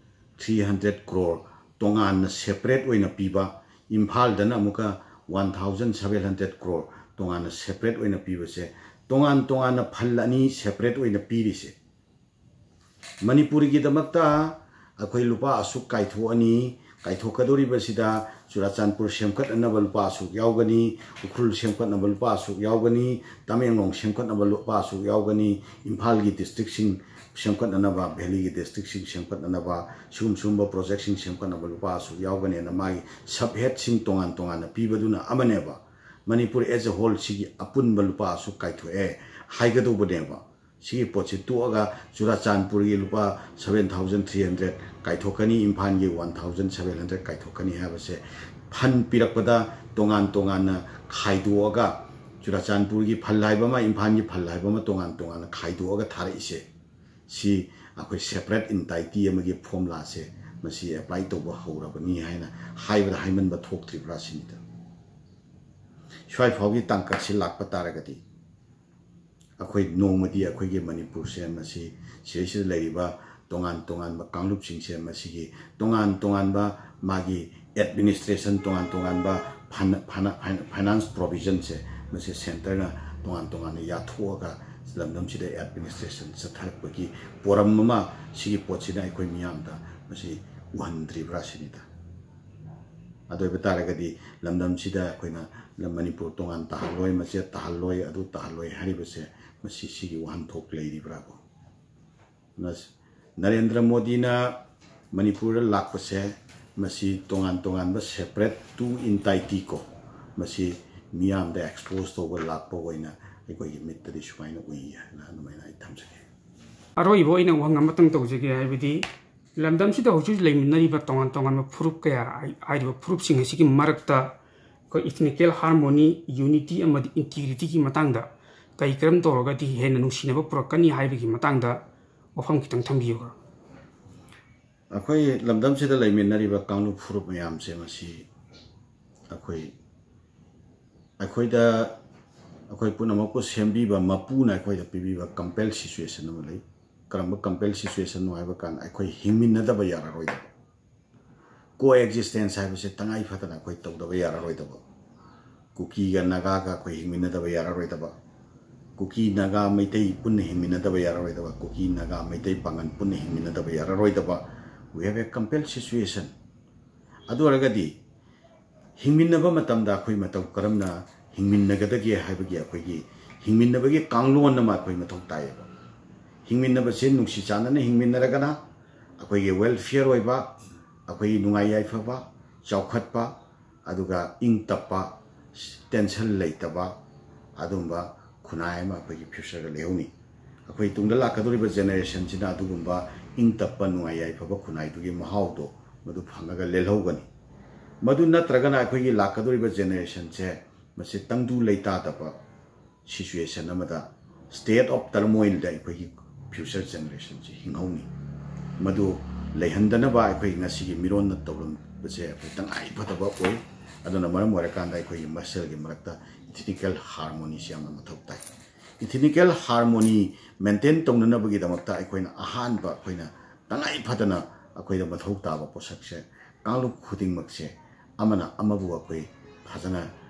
three hundred crore ꯇꯣꯉꯥꯟꯅ ꯁꯦꯄꯔꯦꯠ ꯑꯣꯏꯅ ꯄꯤꯕ, ꯏꯝꯐꯥꯜꯗꯅ ꯑꯃꯨꯛꯀ one thousand seven hundred crore ꯇꯣꯉꯥꯟꯅ ꯁꯦꯄꯔꯦꯠ ꯑꯣꯏꯅ ꯄꯤꯕꯁꯦ, ꯇꯣꯉꯥꯟ ꯇꯣꯉꯥꯟꯅ ꯐꯟ ꯑꯅꯤ ꯁꯦꯄꯔꯦꯠ ꯑꯣꯏꯅ ꯄꯤꯔꯤꯁꯦ, ꯃꯅꯤꯄꯨꯔꯒꯤꯗꯃꯛꯇ ꯑꯩꯈꯣꯏ ꯂꯨꯄꯥ ꯑꯁꯨꯛ ꯀꯥꯏꯊꯣꯛꯑꯅꯤ, ꯀꯥꯏꯊꯣꯛꯀꯗꯧꯔꯤꯕꯁꯤꯗ ꯆꯨꯔꯥꯆꯥꯟꯄꯨꯔ ꯁꯦꯝꯒꯠꯅꯅꯕ ꯂꯨꯄꯥ ꯑꯁꯨꯛ ꯌꯥꯎꯒꯅꯤ, ꯎꯈ꯭ꯔꯨꯜ ꯁꯦꯝꯒꯠꯅꯕ ꯂꯨꯄꯥ ꯑꯁꯨꯛ ꯌꯥꯎꯒꯅꯤ, ꯇꯃꯦꯡꯂꯣꯡ ꯁꯦꯝꯒꯠꯅꯕ ꯂꯨꯄꯥ ꯑꯁꯨꯛ ꯌꯥꯎꯒꯅꯤ, ꯏꯝꯐꯥꯜꯒꯤ ꯗꯤꯁꯇ꯭ꯔꯤꯛꯁꯤꯡ ꯁꯦꯝꯒꯠꯅꯅꯕ, ꯚꯦꯂꯤꯒꯤ ꯗꯤꯁꯇ꯭ꯔꯤꯛꯁꯤꯡ ꯁꯦꯝꯒꯠꯅꯅꯕ, ꯁꯤꯒꯨꯝ ꯁꯤꯒꯨꯝꯕ ꯄ꯭ꯔꯣꯖꯦꯛꯁꯤꯡ ꯁꯦꯝꯒꯠꯅꯕ ꯂꯨꯄꯥ ꯑꯁꯨꯛ ꯌꯥꯎꯒꯅꯤꯅ ꯃꯥꯒꯤ ꯁꯕ ꯍꯦꯗꯁꯤꯡ ꯇꯣꯉꯥꯟ ꯇꯣꯉꯥꯟꯅ ꯄꯤꯕꯗꯨꯅ ꯑꯃꯅꯦꯕ꯫ ꯃꯅꯤꯄꯨꯔ as a whole ꯁꯤꯒꯤ ꯑꯄꯨꯟꯕ ꯂꯨꯄꯥ ꯑꯁꯨꯛ ꯀꯥꯏꯊꯣꯛꯑꯦ ꯍꯥꯏꯒꯗꯧꯕꯅꯦꯕ꯫ ꯁꯤꯒꯤ ꯄꯣꯠꯁꯤ ꯇꯣꯛꯑꯒ ꯆꯨꯔꯥꯆꯥꯟꯄꯨꯔꯒꯤ ꯂꯨꯄꯥ seven thousand three hundred ꯀꯥꯏꯊꯣꯛꯀꯅꯤ, ꯏꯝꯐꯥꯜꯒꯤ one thousand seven hundred ꯀꯥꯏꯊꯣꯛꯀꯅꯤ ꯍꯥꯏꯕꯁꯦ ꯐꯟ ꯄꯤꯔꯛꯄꯗ ꯇꯣꯉꯥꯟ ꯇꯣꯉꯥꯟꯅ ꯈꯥꯏꯗꯣꯛꯑꯒ, ꯆꯨꯔꯥꯆꯥꯟꯄꯨꯔꯒꯤ ꯐꯟ ꯍꯥꯏꯕ ꯑꯃ, ꯏꯝꯐꯥꯜꯒꯤ ꯐꯟ ꯍꯥꯏꯕ ꯑꯃ ꯇꯣꯉꯥꯟ ꯇꯣꯉꯥꯟꯅ ꯈꯥꯏꯗꯣꯛꯑꯒ ꯊꯥꯔꯛꯏꯁꯦ, ꯁꯤ ꯑꯩꯈꯣꯏ separate entity ꯑꯃꯒꯤ formulaꯁꯦ ꯃꯁꯤ apply ꯇꯧꯕ ꯍꯧꯔꯕꯅꯤ ꯍꯥꯏꯅ ꯍꯥꯏꯕꯗ ꯍꯥꯏꯃꯟꯕ ꯊꯣꯛꯇ꯭ꯔꯤꯕ꯭ꯔꯥ ꯁꯤꯅꯤꯗ꯫ ꯁ꯭ꯋꯥꯏ ꯐꯥꯎꯒꯤ ꯇꯥꯡꯀꯛꯁꯤ ꯂꯥꯛꯄ ꯇꯥꯔꯒꯗꯤ ꯑꯩꯈꯣꯏ ꯅꯣꯡꯃꯗꯤ ꯑꯩꯈꯣꯏꯒꯤ ꯃꯅꯤꯄꯨꯔꯁꯦ ꯃꯁꯤ ꯁꯤꯗꯩꯁꯤꯗ ꯂꯩꯔꯤꯕ ꯇꯣꯉꯥꯟ ꯇꯣꯉꯥꯟꯕ ꯀꯥꯡꯂꯨꯞꯁꯤꯡꯁꯦ ꯃꯁꯤꯒꯤ ꯇꯣꯉꯥꯟ ꯇꯣꯉꯥꯟꯕ ꯃꯥꯒꯤ administration, ꯇꯣꯉꯥꯟ ꯇꯣꯉꯥꯟꯕ finance provisionꯁꯦ ꯃꯁꯤ centreꯅ ꯇꯣꯉꯥꯟ ꯇꯣꯉꯥꯟꯅ ꯌꯥꯊꯣꯛꯑꯒ ꯂꯝꯗꯝꯁꯤꯗ administration ꯆꯠꯊꯔꯛꯄꯒꯤ ꯄꯣꯔꯝ ꯑꯃ ꯁꯤꯒꯤ ꯄꯣꯠꯁꯤꯅ ꯑꯩꯈꯣꯏ ꯃꯤꯌꯥꯝꯗ ꯃꯁꯤ ꯎꯍꯟꯗ꯭ꯔꯤꯕ꯭ꯔꯥ ꯁꯤꯅꯤꯗ꯫ ꯑꯗꯨ ꯑꯣꯏꯕ ꯇꯥꯔꯒꯗꯤ ꯂꯝꯗꯝꯁꯤꯗ ꯑꯩꯈꯣꯏꯅ ꯃꯅꯤꯄꯨꯔ ꯇꯣꯉꯥꯟ ꯇꯥꯍꯜꯂꯣꯏ, ꯃꯆꯦꯠ ꯇꯥꯍꯜꯂꯣꯏ, ꯑꯗꯨ ꯇꯥꯍꯜꯂꯣꯏ ꯍꯥꯏꯔꯤꯕꯁꯦ ꯃꯁꯤ ꯁꯤꯒꯤ ꯋꯥꯍꯟꯊꯣꯛ ꯂꯩꯔꯤꯕ꯭ꯔꯥꯀꯣ? ꯅꯔꯦꯟꯗ꯭ꯔ ꯃꯣꯗꯤꯅ ꯃꯅꯤꯄꯨꯔꯗ ꯂꯥꯛꯄꯁꯦ ꯃꯁꯤ ꯇꯣꯉꯥꯟ ꯇꯣꯉꯥꯟꯕ separate two entity ꯀꯣ, ꯃꯁꯤ ꯃꯤꯌꯥꯝꯗ expose ꯇꯧꯕ ꯂꯥꯛꯄ ꯑꯣꯏꯅ ꯑꯩꯈꯣꯏꯒꯤ ꯃꯤꯠꯇꯗꯤ ꯁꯨꯃꯥꯏꯅ ꯎꯏ ꯍꯥꯏꯅ ꯑꯗꯨꯃꯥꯏꯅ ꯑꯩ ꯊꯝꯖꯒꯦ꯫ ꯑꯔꯣꯏꯕ ꯑꯣꯏꯅ ꯋꯥꯍꯪ ꯑꯃꯇꯪ ꯇꯧꯖꯒꯦ, ꯍꯥꯏꯕꯗꯤ ꯂꯝꯗꯝꯁꯤꯗ ꯍꯧꯖꯤꯛ ꯍꯧꯖꯤꯛ ꯂꯩꯃꯤꯟꯅꯔꯤꯕ ꯇꯣꯉꯥꯟ ꯇꯣꯉꯥꯟꯕ ꯐꯨꯔꯨꯞ ꯀꯌꯥ, ꯍꯥꯏ-, ꯍꯥꯏꯔꯤꯕ ꯐꯨꯔꯨꯞꯁꯤꯡ ꯑꯁꯤꯒꯤ ꯃꯔꯛꯇ ꯑꯩꯈꯣꯏ ethnical harmony, unity ꯑꯃꯗꯤ integrityꯒꯤ ꯃꯇꯥꯡꯗ ꯀꯔꯤ ꯀꯔꯝ ꯇꯧꯔꯒꯗꯤ ꯍꯦꯟꯅ ꯅꯨꯡꯁꯤꯅꯕ ꯄꯨꯔꯛꯀꯅꯤ ꯍꯥꯏꯕꯒꯤ ꯃꯇꯥꯡꯗ ꯋꯥꯐꯝ ꯈꯤꯇꯪ ꯊꯝꯕꯤꯌꯨꯕ꯫ ꯑꯩꯈꯣꯏ ꯂꯝꯗꯝꯁꯤꯗ ꯂꯩꯃꯤꯟꯅꯔꯤꯕ ꯀꯥꯡꯂꯨꯞ ꯐꯨꯔꯨꯞ ꯃꯌꯥꯝꯁꯦ ꯃꯁꯤ ꯑꯩꯈꯣꯏ, ꯑꯩꯈꯣꯏꯗ, ꯑꯩꯈꯣꯏ ꯄꯨꯝꯅꯃꯛꯄꯨ ꯁꯦꯝꯕꯤꯕ ꯃꯄꯨꯅ ꯑꯩꯈꯣꯏꯗ ꯄꯤꯕꯤꯕ compel situation ꯑꯃ ꯂꯩ꯫ ꯀꯔꯝꯕ compel situationꯅꯣ ꯍꯥꯏꯕ ꯀꯥꯟꯗ ꯑꯩꯈꯣꯏ ꯍꯤꯡꯃꯤꯟꯅꯗꯕ ꯌꯥꯔꯔꯣꯏꯗꯕ, co-existence ꯍꯥꯏꯕꯁꯦ ꯇꯉꯥꯏ ꯐꯗꯅ ꯑꯩꯈꯣꯏ ꯇꯧꯗꯕ ꯌꯥꯔꯔꯣꯏꯗꯕ, ꯀꯨꯀꯤꯒ ꯅꯥꯒꯥꯒ ꯑꯩꯈꯣꯏ ꯍꯤꯡꯃꯤꯟꯅꯗꯕ ꯌꯥꯔꯔꯣꯏꯗꯕ, ꯀꯨꯀꯤ ꯅꯥꯒꯥ ꯃꯩꯇꯩ ꯄꯨꯟꯅ ꯍꯤꯡꯃꯤꯟꯅꯗꯕ ꯌꯥꯔꯔꯣꯏꯗꯕ, ꯀꯨꯀꯤ ꯅꯥꯒꯥ ꯃꯩꯇꯩ ꯄꯥꯉꯟ ꯄꯨꯟꯅ ꯍꯤꯡꯃꯤꯟꯅꯗꯕ ꯌꯥꯔꯔꯣꯏꯗꯕ, we have a compel situation꯫ ꯑꯗꯨ ꯑꯣꯏꯔꯒꯗꯤ ꯍꯤꯡꯃꯤꯟꯅꯕ ꯃꯇꯝꯗ ꯑꯩꯈꯣꯏ ꯃꯇꯧ ꯀꯔꯝꯅ ꯍꯤꯡꯃꯤꯟꯅꯒꯗꯒꯦ ꯍꯥꯏꯕꯒꯤ ꯑꯩꯈꯣꯏꯒꯤ ꯍꯤꯡꯃꯤꯟꯅꯕꯒꯤ ꯀꯥꯡꯂꯣꯟ ꯑꯃ ꯑꯩꯈꯣꯏ ꯃꯊꯧ ꯇꯥꯏꯌꯦꯕ꯫ ꯍꯤꯡꯃꯤꯟꯅꯕꯁꯦ ꯅꯨꯡꯁꯤ ꯆꯥꯟꯅꯅ ꯍꯤꯡꯃꯤꯟꯅꯔꯒꯅ ꯑꯩꯈꯣꯏꯒꯤ welfare ꯑꯣꯏꯕ, ꯑꯩꯈꯣꯏꯒꯤ ꯅꯨꯡꯉꯥꯏ ꯌꯥꯏꯐꯕ, ꯆꯥꯎꯈꯠꯄ, ꯑꯗꯨꯒ ꯏꯪ ꯇꯞꯄ, tension ꯂꯩꯇꯕ ꯑꯗꯨꯝꯕ ꯈꯨꯟꯅꯥꯏ ꯑꯃ ꯑꯩꯈꯣꯏꯒꯤ futureꯗ ꯂꯩꯍꯧꯅꯤ꯫ ꯑꯩꯈꯣꯏ ꯇꯨꯡꯗ ꯂꯥꯛꯀꯗꯧꯔꯤꯕ generationꯁꯤꯅ ꯑꯗꯨꯒꯨꯝꯕ ꯏꯪ ꯇꯞꯄ, ꯅꯨꯡꯉꯥꯏ ꯌꯥꯏꯐꯕ ꯈꯨꯟꯅꯥꯏꯗꯨꯒꯤ ꯃꯍꯥꯎꯗꯣ ꯃꯗꯨ ꯐꯪꯉꯒ ꯂꯦꯜꯍꯧꯒꯅꯤ꯫ ꯃꯗꯨ ꯅꯠꯇ꯭ꯔꯒꯅ ꯑꯩꯈꯣꯏꯒꯤ ꯂꯥꯛꯀꯗꯧꯔꯤꯕ generationꯁꯦ ꯃꯁꯤ ꯇꯪꯗꯨ ꯂꯩꯇꯥꯗꯕ situation ꯑꯃꯗ, state of turmoilꯗ ꯑꯩꯈꯣꯏꯒꯤ future generationꯁꯤ ꯍꯤꯡꯍꯧꯅꯤ꯫ ꯃꯗꯨ ꯂꯩꯍꯟꯗꯅꯕ ꯑꯩꯈꯣꯏ ꯉꯁꯤꯒꯤ ꯃꯤꯔꯣꯟꯅ ꯇꯧꯔꯝꯕꯁꯦ ꯑꯩꯈꯣꯏ ꯇꯉꯥꯏ ꯐꯗꯕ ꯑꯣꯏ꯫ ꯑꯗꯨꯅ ꯃꯔꯝ ꯑꯣꯏꯔꯀꯥꯟꯗ ꯑꯩꯈꯣꯏꯒꯤ ꯃꯁꯦꯜꯒꯤ ꯃꯔꯛꯇ ethnical harmonyꯁꯤ ꯌꯥꯝꯅ ꯃꯊꯧ ꯇꯥꯏ꯫ Ethnical harmony maintain ꯇꯧꯅꯅꯕꯒꯤꯗꯃꯛꯇ ꯑꯩꯈꯣꯏꯅ ꯑꯍꯥꯟꯕ, ꯑꯩꯈꯣꯏꯅ ꯇꯉꯥꯏ ꯐꯗꯅ ꯑꯩꯈꯣꯏꯗ ꯃꯊꯧ ꯇꯥꯕ ꯄꯣꯠꯁꯛꯁꯦ, ꯀꯥꯡꯂꯨꯞ ꯈꯨꯗꯤꯡꯃꯛꯁꯦ ꯑꯃꯅ ꯑꯃꯕꯨ ꯑꯩꯈꯣꯏ ꯐꯖꯅ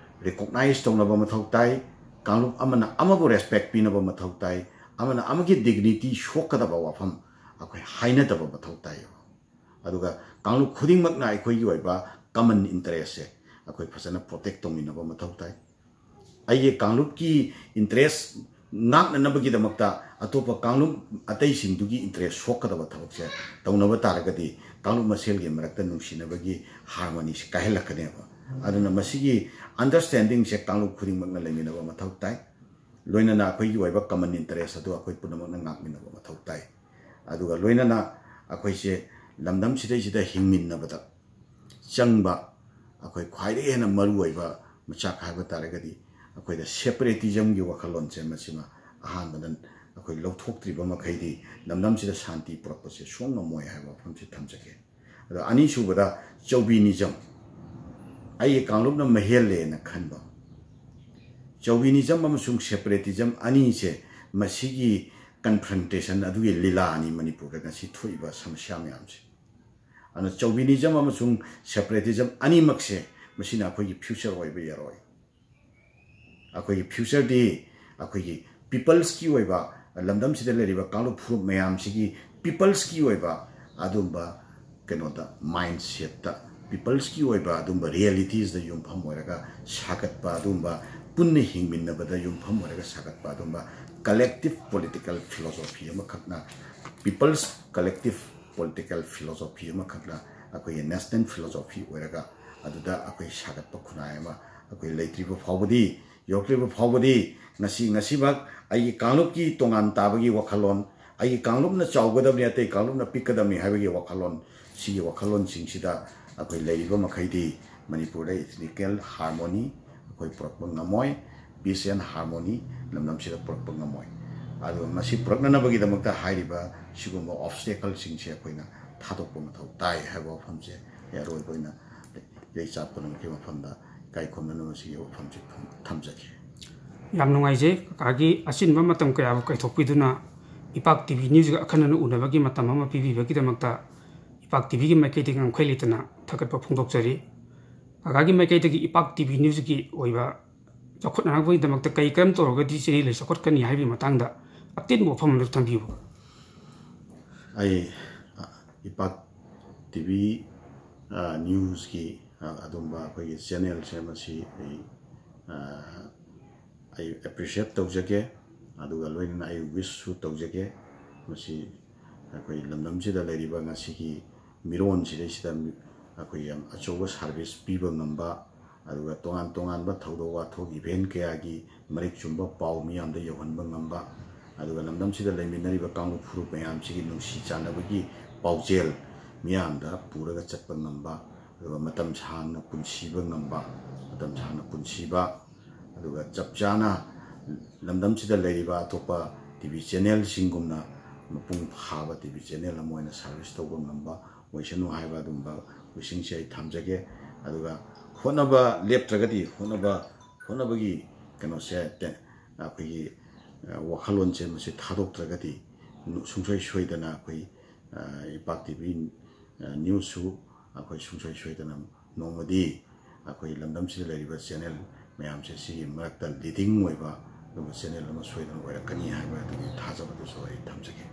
recognize ꯇꯧꯅꯕ ꯃꯊꯧ ꯇꯥꯏ꯫ ꯀꯥꯡꯂꯨꯞ ꯑꯃꯅ ꯑꯃꯕꯨ respect ꯄꯤꯅꯕ ꯃꯊꯧ ꯇꯥꯏ꯫ ꯑꯃꯅ ꯑꯃꯒꯤ dignity ꯁꯣꯛꯀꯗꯕ ꯋꯥꯐꯝ ꯑꯩꯈꯣꯏ ꯍꯥꯏꯅꯗꯕ ꯃꯊꯧ ꯇꯥꯏ꯫ ꯑꯗꯨꯒ ꯀꯥꯡꯂꯨꯞ ꯈꯨꯗꯤꯡꯃꯛꯅ ꯑꯩꯈꯣꯏꯒꯤ ꯑꯣꯏꯕ common interestꯁꯦ ꯑꯩꯈꯣꯏ ꯐꯖꯅ protect ꯇꯧꯃꯤꯟꯅꯕ ꯃꯊꯧ ꯇꯥꯏ꯫ ꯑꯩꯒꯤ ꯀꯥꯡꯂꯨꯞꯀꯤ interest ꯉꯥꯛꯅꯅꯕꯒꯤꯗꯃꯛꯇ ꯑꯇꯣꯞꯄ ꯀꯥꯡꯂꯨꯞ ꯑꯇꯩꯁꯤꯡꯗꯨꯒꯤ interest ꯁꯣꯛꯀꯗꯕ ꯊꯕꯛꯁꯦ ꯇꯧꯅꯕ ꯇꯥꯔꯒꯗꯤ ꯀꯥꯡꯂꯨꯞ ꯃꯁꯦꯜꯒꯤ ꯃꯔꯛꯇ ꯅꯨꯡꯁꯤꯅꯕꯒꯤ harmonyꯁꯦ ꯀꯥꯏꯍꯜꯂꯛꯀꯅꯦꯕ꯫ ꯑꯗꯨꯅ ꯃꯁꯤꯒꯤ understandingꯁꯦ ꯀꯥꯡꯂꯨꯞ ꯈꯨꯗꯤꯡꯃꯛꯅ ꯂꯩꯃꯤꯟꯅꯕ ꯃꯊꯧ ꯇꯥꯏ꯫ ꯂꯣꯏꯅꯅ ꯑꯩꯈꯣꯏꯒꯤ ꯑꯣꯏꯕ common interest ꯑꯗꯨ ꯑꯩꯈꯣꯏ ꯄꯨꯝꯅꯃꯛꯅ ꯉꯥꯛꯃꯤꯟꯅꯕ ꯃꯊꯧ ꯇꯥꯏ꯫ ꯑꯗꯨꯒ ꯂꯣꯏꯅꯅ ꯑꯩꯈꯣꯏꯁꯦ ꯂꯝꯗꯝꯁꯤꯗꯩꯁꯤꯗ ꯍꯤꯡꯃꯤꯟꯅꯕꯗ ꯆꯪꯕ ꯑꯩꯈꯣꯏ ꯈ꯭ꯋꯥꯏꯗꯒꯤ ꯍꯦꯟꯅ ꯃꯔꯨ ꯑꯣꯏꯕ ꯃꯆꯥꯛ ꯍꯥꯏꯕ ꯇꯥꯔꯒꯗꯤ ꯑꯩꯈꯣꯏꯗ separatismꯒꯤ ꯋꯥꯈꯜꯂꯣꯟꯁꯦ ꯃꯁꯤꯃ ꯑꯍꯥꯟꯕꯗ ꯑꯩꯈꯣꯏ ꯂꯧꯊꯣꯛꯇ꯭ꯔꯤꯕ ꯃꯈꯩꯗꯤ ꯂꯝꯗꯝꯁꯤꯗ ꯁꯥꯟꯇꯤ ꯄꯨꯔꯛꯄꯁꯦ ꯁꯨꯡꯉꯝ ꯉꯝꯃꯣꯏ ꯍꯥꯏꯕ ꯋꯥꯐꯝꯁꯤ ꯊꯝꯖꯒꯦ꯫ ꯑꯗꯣ ꯑꯅꯤꯁꯨꯕꯗ chauvinism, ꯑꯩꯒꯤ ꯀꯥꯡꯂꯨꯞꯅ ꯃꯍꯦꯜꯂꯦꯅ ꯈꯟꯕ꯫ Chauvinism ꯑꯃꯁꯨꯡ separatism ꯑꯅꯤꯁꯦ ꯃꯁꯤꯒꯤ confrontation ꯑꯗꯨꯒꯤ ꯂꯤꯂꯥꯅꯤ ꯃꯅꯤꯄꯨꯔꯗ ꯉꯁꯤ ꯊꯣꯛꯏꯕ ꯁꯃꯁ꯭ꯌꯥ ꯃꯌꯥꯝꯁꯦ꯫ ꯑꯗꯨꯅ chauvinism ꯑꯃꯁꯨꯡ separatism ꯑꯅꯤꯃꯛꯁꯦ ꯃꯁꯤꯅ ꯑꯩꯈꯣꯏꯒꯤ future ꯑꯣꯏꯕ ꯌꯥꯔꯣꯏ꯫ ꯑꯩꯈꯣꯏꯒꯤ futureꯗꯤ ꯑꯩꯈꯣꯏꯒꯤ peoplesꯀꯤ ꯑꯣꯏꯕ, ꯂꯝꯗꯝꯁꯤꯗ ꯂꯩꯔꯤꯕ ꯀꯥꯡꯂꯨꯞ ꯐꯨꯔꯨꯞ ꯃꯌꯥꯝꯁꯤꯒꯤ peoplesꯀꯤ ꯑꯣꯏꯕ ꯑꯗꯨꯝꯕ ꯀꯩꯅꯣꯗ, mindsetꯇ, peoplesꯀꯤ ꯑꯣꯏꯕ ꯑꯗꯨꯝꯕ realitysꯗ ꯌꯨꯝꯐꯝ ꯑꯣꯏꯔꯒ ꯁꯥꯒꯠꯄ, ꯑꯗꯨꯝꯕ ꯄꯨꯟꯅ ꯍꯤꯡꯃꯤꯟꯅꯕꯗ ꯌꯨꯝꯐꯝ ꯑꯣꯏꯔꯒ ꯁꯥꯒꯠꯄ ꯑꯗꯨꯝꯕ collective political philosophy ꯑꯃꯈꯛꯅ, people's collective political philosophy ꯑꯃꯈꯛꯅ ꯑꯩꯈꯣꯏꯒꯤ national philosophy ꯑꯣꯏꯔꯒ ꯑꯗꯨꯗ ꯑꯩꯈꯣꯏ ꯁꯥꯒꯠꯄ ꯈꯨꯟꯅꯥꯏ ꯑꯃ ꯑꯩꯈꯣꯏ ꯂꯩꯇ꯭ꯔꯤꯕ ꯐꯥꯎꯕꯗꯤ, ꯌꯧꯔꯛꯇ꯭ꯔꯤꯕ ꯐꯥꯎꯕꯗꯤ ꯉꯁꯤ, ꯉꯁꯤꯃꯛ ꯑꯩꯒꯤ ꯀꯥꯡꯂꯨꯞꯀꯤ ꯇꯣꯉꯥꯟ ꯇꯥꯕꯒꯤ ꯋꯥꯈꯜꯂꯣꯟ, ꯑꯩꯒꯤ ꯀꯥꯡꯂꯨꯞꯅ ꯆꯥꯎꯒꯗꯕꯅꯤ, ꯑꯇꯩ ꯀꯥꯡꯂꯨꯞꯅ ꯄꯤꯛꯀꯗꯕꯅꯤ ꯍꯥꯏꯕꯒꯤ ꯋꯥꯈꯜꯂꯣꯟ, ꯁꯤꯒꯤ ꯋꯥꯈꯜꯂꯣꯟꯁꯤꯡꯁꯤꯗ ꯑꯩꯈꯣꯏ ꯂꯩꯔꯤꯕ ꯃꯈꯩꯗꯤ ꯃꯅꯤꯄꯨꯔꯗ ethnical harmony ꯑꯩꯈꯣꯏ ꯄꯨꯔꯛꯄ ꯉꯝꯃꯣꯏ, peace and harmony ꯂꯝꯗꯝꯁꯤꯗ ꯄꯨꯔꯛꯄ ꯉꯝꯃꯣꯏ꯫ ꯑꯗꯨꯒ ꯃꯁꯤ ꯄꯨꯔꯛꯅꯅꯕꯒꯤꯗꯃꯛꯇ ꯍꯥꯏꯔꯤꯕ ꯁꯤꯒꯨꯝꯕ obstacleꯁꯤꯡꯁꯦ ꯑꯩꯈꯣꯏꯅ ꯊꯥꯗꯣꯛꯄ ꯃꯊꯧ ꯇꯥꯏ ꯍꯥꯏꯕ ꯋꯥꯐꯝꯁꯦ ꯑꯩ ꯑꯔꯣꯏꯕ ꯑꯣꯏꯅ ꯏꯔꯩꯆꯥ ꯄꯨꯝꯅꯃꯛꯀꯤ ꯃꯐꯝꯗ ꯏꯀꯥꯏ ꯈꯨꯝꯅꯅꯕ ꯁꯤꯒꯤ ꯋꯥꯐꯝꯁꯤ ꯊꯝꯖꯒꯦ꯫ ꯌꯥꯝ ꯅꯨꯡꯉꯥꯏꯖꯩ ꯀꯀꯥꯒꯤ ꯑꯆꯤꯟꯕ ꯃꯇꯝ ꯀꯌꯥꯕꯨ ꯀꯥꯏꯊꯣꯛꯄꯤꯗꯨꯅ ꯏꯄꯥꯛ ꯇꯤ ꯚꯤ ꯅ꯭ꯌꯨꯁꯒ ꯑꯈꯟꯅꯅ ꯎꯅꯕꯒꯤ ꯃꯇꯝ ꯑꯃ ꯄꯤꯕꯤꯕꯒꯤꯗꯃꯛꯇ ꯏꯄꯥꯛ ꯇꯤ ꯚꯤꯒꯤ ꯃꯥꯏꯀꯩꯗꯒꯤ ꯉꯝꯈꯩ ꯂꯩꯇꯅ ꯊꯥꯒꯠꯄ ꯐꯣꯡꯗꯣꯛꯆꯔꯤ꯫ ꯀꯀꯥꯒꯤ ꯃꯥꯏꯀꯩꯗꯒꯤ ꯏꯄꯥꯛ ꯇꯤ ꯚꯤ ꯅ꯭ꯌꯨꯁꯀꯤ ꯑꯣꯏꯕ ꯆꯥꯎꯈꯠꯅꯅꯕꯒꯤꯗꯃꯛꯇ ꯀꯔꯤ ꯀꯔꯝ ꯇꯧꯔꯒꯗꯤ channel ꯑꯁꯤ ꯆꯥꯎꯈꯠꯀꯅꯤ ꯍꯥꯏꯕꯒꯤ ꯃꯇꯥꯡꯗ ꯑꯇꯦꯟꯕ ꯋꯥꯐꯝ ꯑꯃ ꯊꯝꯕꯤꯌꯨ꯫ ꯑꯩ, ꯑ, ꯏꯄꯥꯛ ꯇꯤ ꯚꯤ, ꯑ, ꯅ꯭ꯌꯨꯁꯀꯤ, ꯑ, ꯑꯗꯨꯝꯕ ꯑꯩꯈꯣꯏꯒꯤ channelꯁꯦ ꯃꯁꯤ ꯑꯩ, ꯑ, ꯑꯩ appreciate ꯇꯧꯖꯒꯦ, ꯑꯗꯨꯒ ꯂꯣꯏꯅꯅ ꯑꯩ wishꯁꯨ ꯇꯧꯖꯒꯦ꯫ ꯃꯁꯤ ꯑꯩꯈꯣꯏ ꯂꯝꯗꯝꯁꯤꯗ ꯂꯩꯔꯤꯕ ꯉꯁꯤꯒꯤ ꯃꯤꯔꯣꯟꯁꯤꯗꯩꯁꯤꯗ ꯑꯩꯈꯣꯏ ꯌꯥꯝ ꯑꯆꯧꯕ service ꯄꯤꯕ ꯉꯝꯕ, ꯑꯗꯨꯒ ꯇꯣꯉꯥꯟ ꯇꯣꯉꯥꯟꯕ ꯊꯧꯗꯣꯛ ꯋꯥꯊꯣꯛ event ꯀꯌꯥꯒꯤ ꯃꯔꯤꯛ ꯆꯨꯝꯕ ꯄꯥꯎ ꯃꯤꯌꯥꯝꯗ ꯌꯧꯍꯟꯕ ꯉꯝꯕ, ꯑꯗꯨꯒ ꯂꯝꯗꯝꯁꯤꯗ ꯂꯩꯃꯤꯟꯅꯔꯤꯕ ꯀꯥꯡꯂꯨꯞ ꯐꯨꯔꯨꯞ ꯃꯌꯥꯝꯁꯤꯒꯤ ꯅꯨꯡꯁꯤ ꯆꯥꯟꯅꯕꯒꯤ ꯄꯥꯎꯖꯦꯜ ꯃꯤꯌꯥꯝꯗ ꯄꯨꯔꯒ ꯆꯠꯄ ꯉꯝꯕ, ꯑꯗꯨꯒ ꯃꯇꯝ ꯁꯥꯡꯅ ꯄꯨꯟꯁꯤꯕ ꯉꯝꯕ, ꯃꯇꯝ ꯁꯥꯡꯅ ꯄꯨꯟꯁꯤꯕ, ꯑꯗꯨꯒ ꯆꯞ ꯆꯥꯅ ꯂꯝꯗꯝꯁꯤꯗ ꯂꯩꯔꯤꯕ ꯑꯇꯣꯞꯄ ꯇꯤ ꯚꯤ channelꯁꯤꯡꯒꯨꯝꯅ ꯃꯄꯨꯡ ꯐꯥꯕ ꯇꯤ ꯚꯤ channel ꯑꯃ ꯑꯣꯏꯅ service ꯇꯧꯕ ꯉꯝꯕ ꯑꯣꯏꯁꯅꯨ ꯍꯥꯏꯕ ꯑꯗꯨꯝꯕ wishingꯁꯦ ꯑꯩ ꯊꯝꯖꯒꯦ꯫ ꯑꯗꯨꯒ ꯍꯣꯠꯅꯕ ꯂꯦꯞꯇ꯭ꯔꯒꯗꯤ, ꯍꯣꯠꯅꯕ, ꯍꯣꯠꯅꯕꯒꯤ ꯀꯩꯅꯣꯁꯦ ꯇꯦ-, ꯑꯩꯈꯣꯏꯒꯤ, ꯑ, ꯋꯥꯈꯜꯂꯣꯟꯁꯦ ꯃꯁꯤ ꯊꯥꯗꯣꯛꯇ꯭ꯔꯒꯗꯤ ꯅꯨ-, ꯁꯨꯡꯁꯣꯏ ꯁꯣꯏꯗꯅ ꯑꯩꯈꯣꯏ, ꯑ, ꯏꯄꯥꯛ ꯇꯤ ꯚꯤ, ꯑ, ꯅ꯭ꯌꯨꯁꯁꯨ ꯑꯩꯈꯣꯏ ꯁꯨꯡꯁꯣꯏ ꯁꯣꯏꯗꯅ ꯅꯣꯡꯃꯗꯤ ꯑꯩꯈꯣꯏ ꯂꯝꯗꯝꯁꯤꯗ ꯂꯩꯔꯤꯕ channel ꯃꯌꯥꯝꯁꯦ ꯁꯤꯒꯤ ꯃꯔꯛꯇ leading ꯑꯣꯏꯕ ꯑꯗꯨꯒꯨꯝꯕ channel ꯑꯃ ꯁꯣꯏꯗꯅ ꯑꯣꯏꯔꯛꯀꯅꯤ ꯍꯥꯏꯕ ꯑꯗꯨꯒꯤ ꯊꯥꯖꯕꯗꯨꯁꯨ ꯑꯩ ꯊꯝꯖꯒꯦ꯫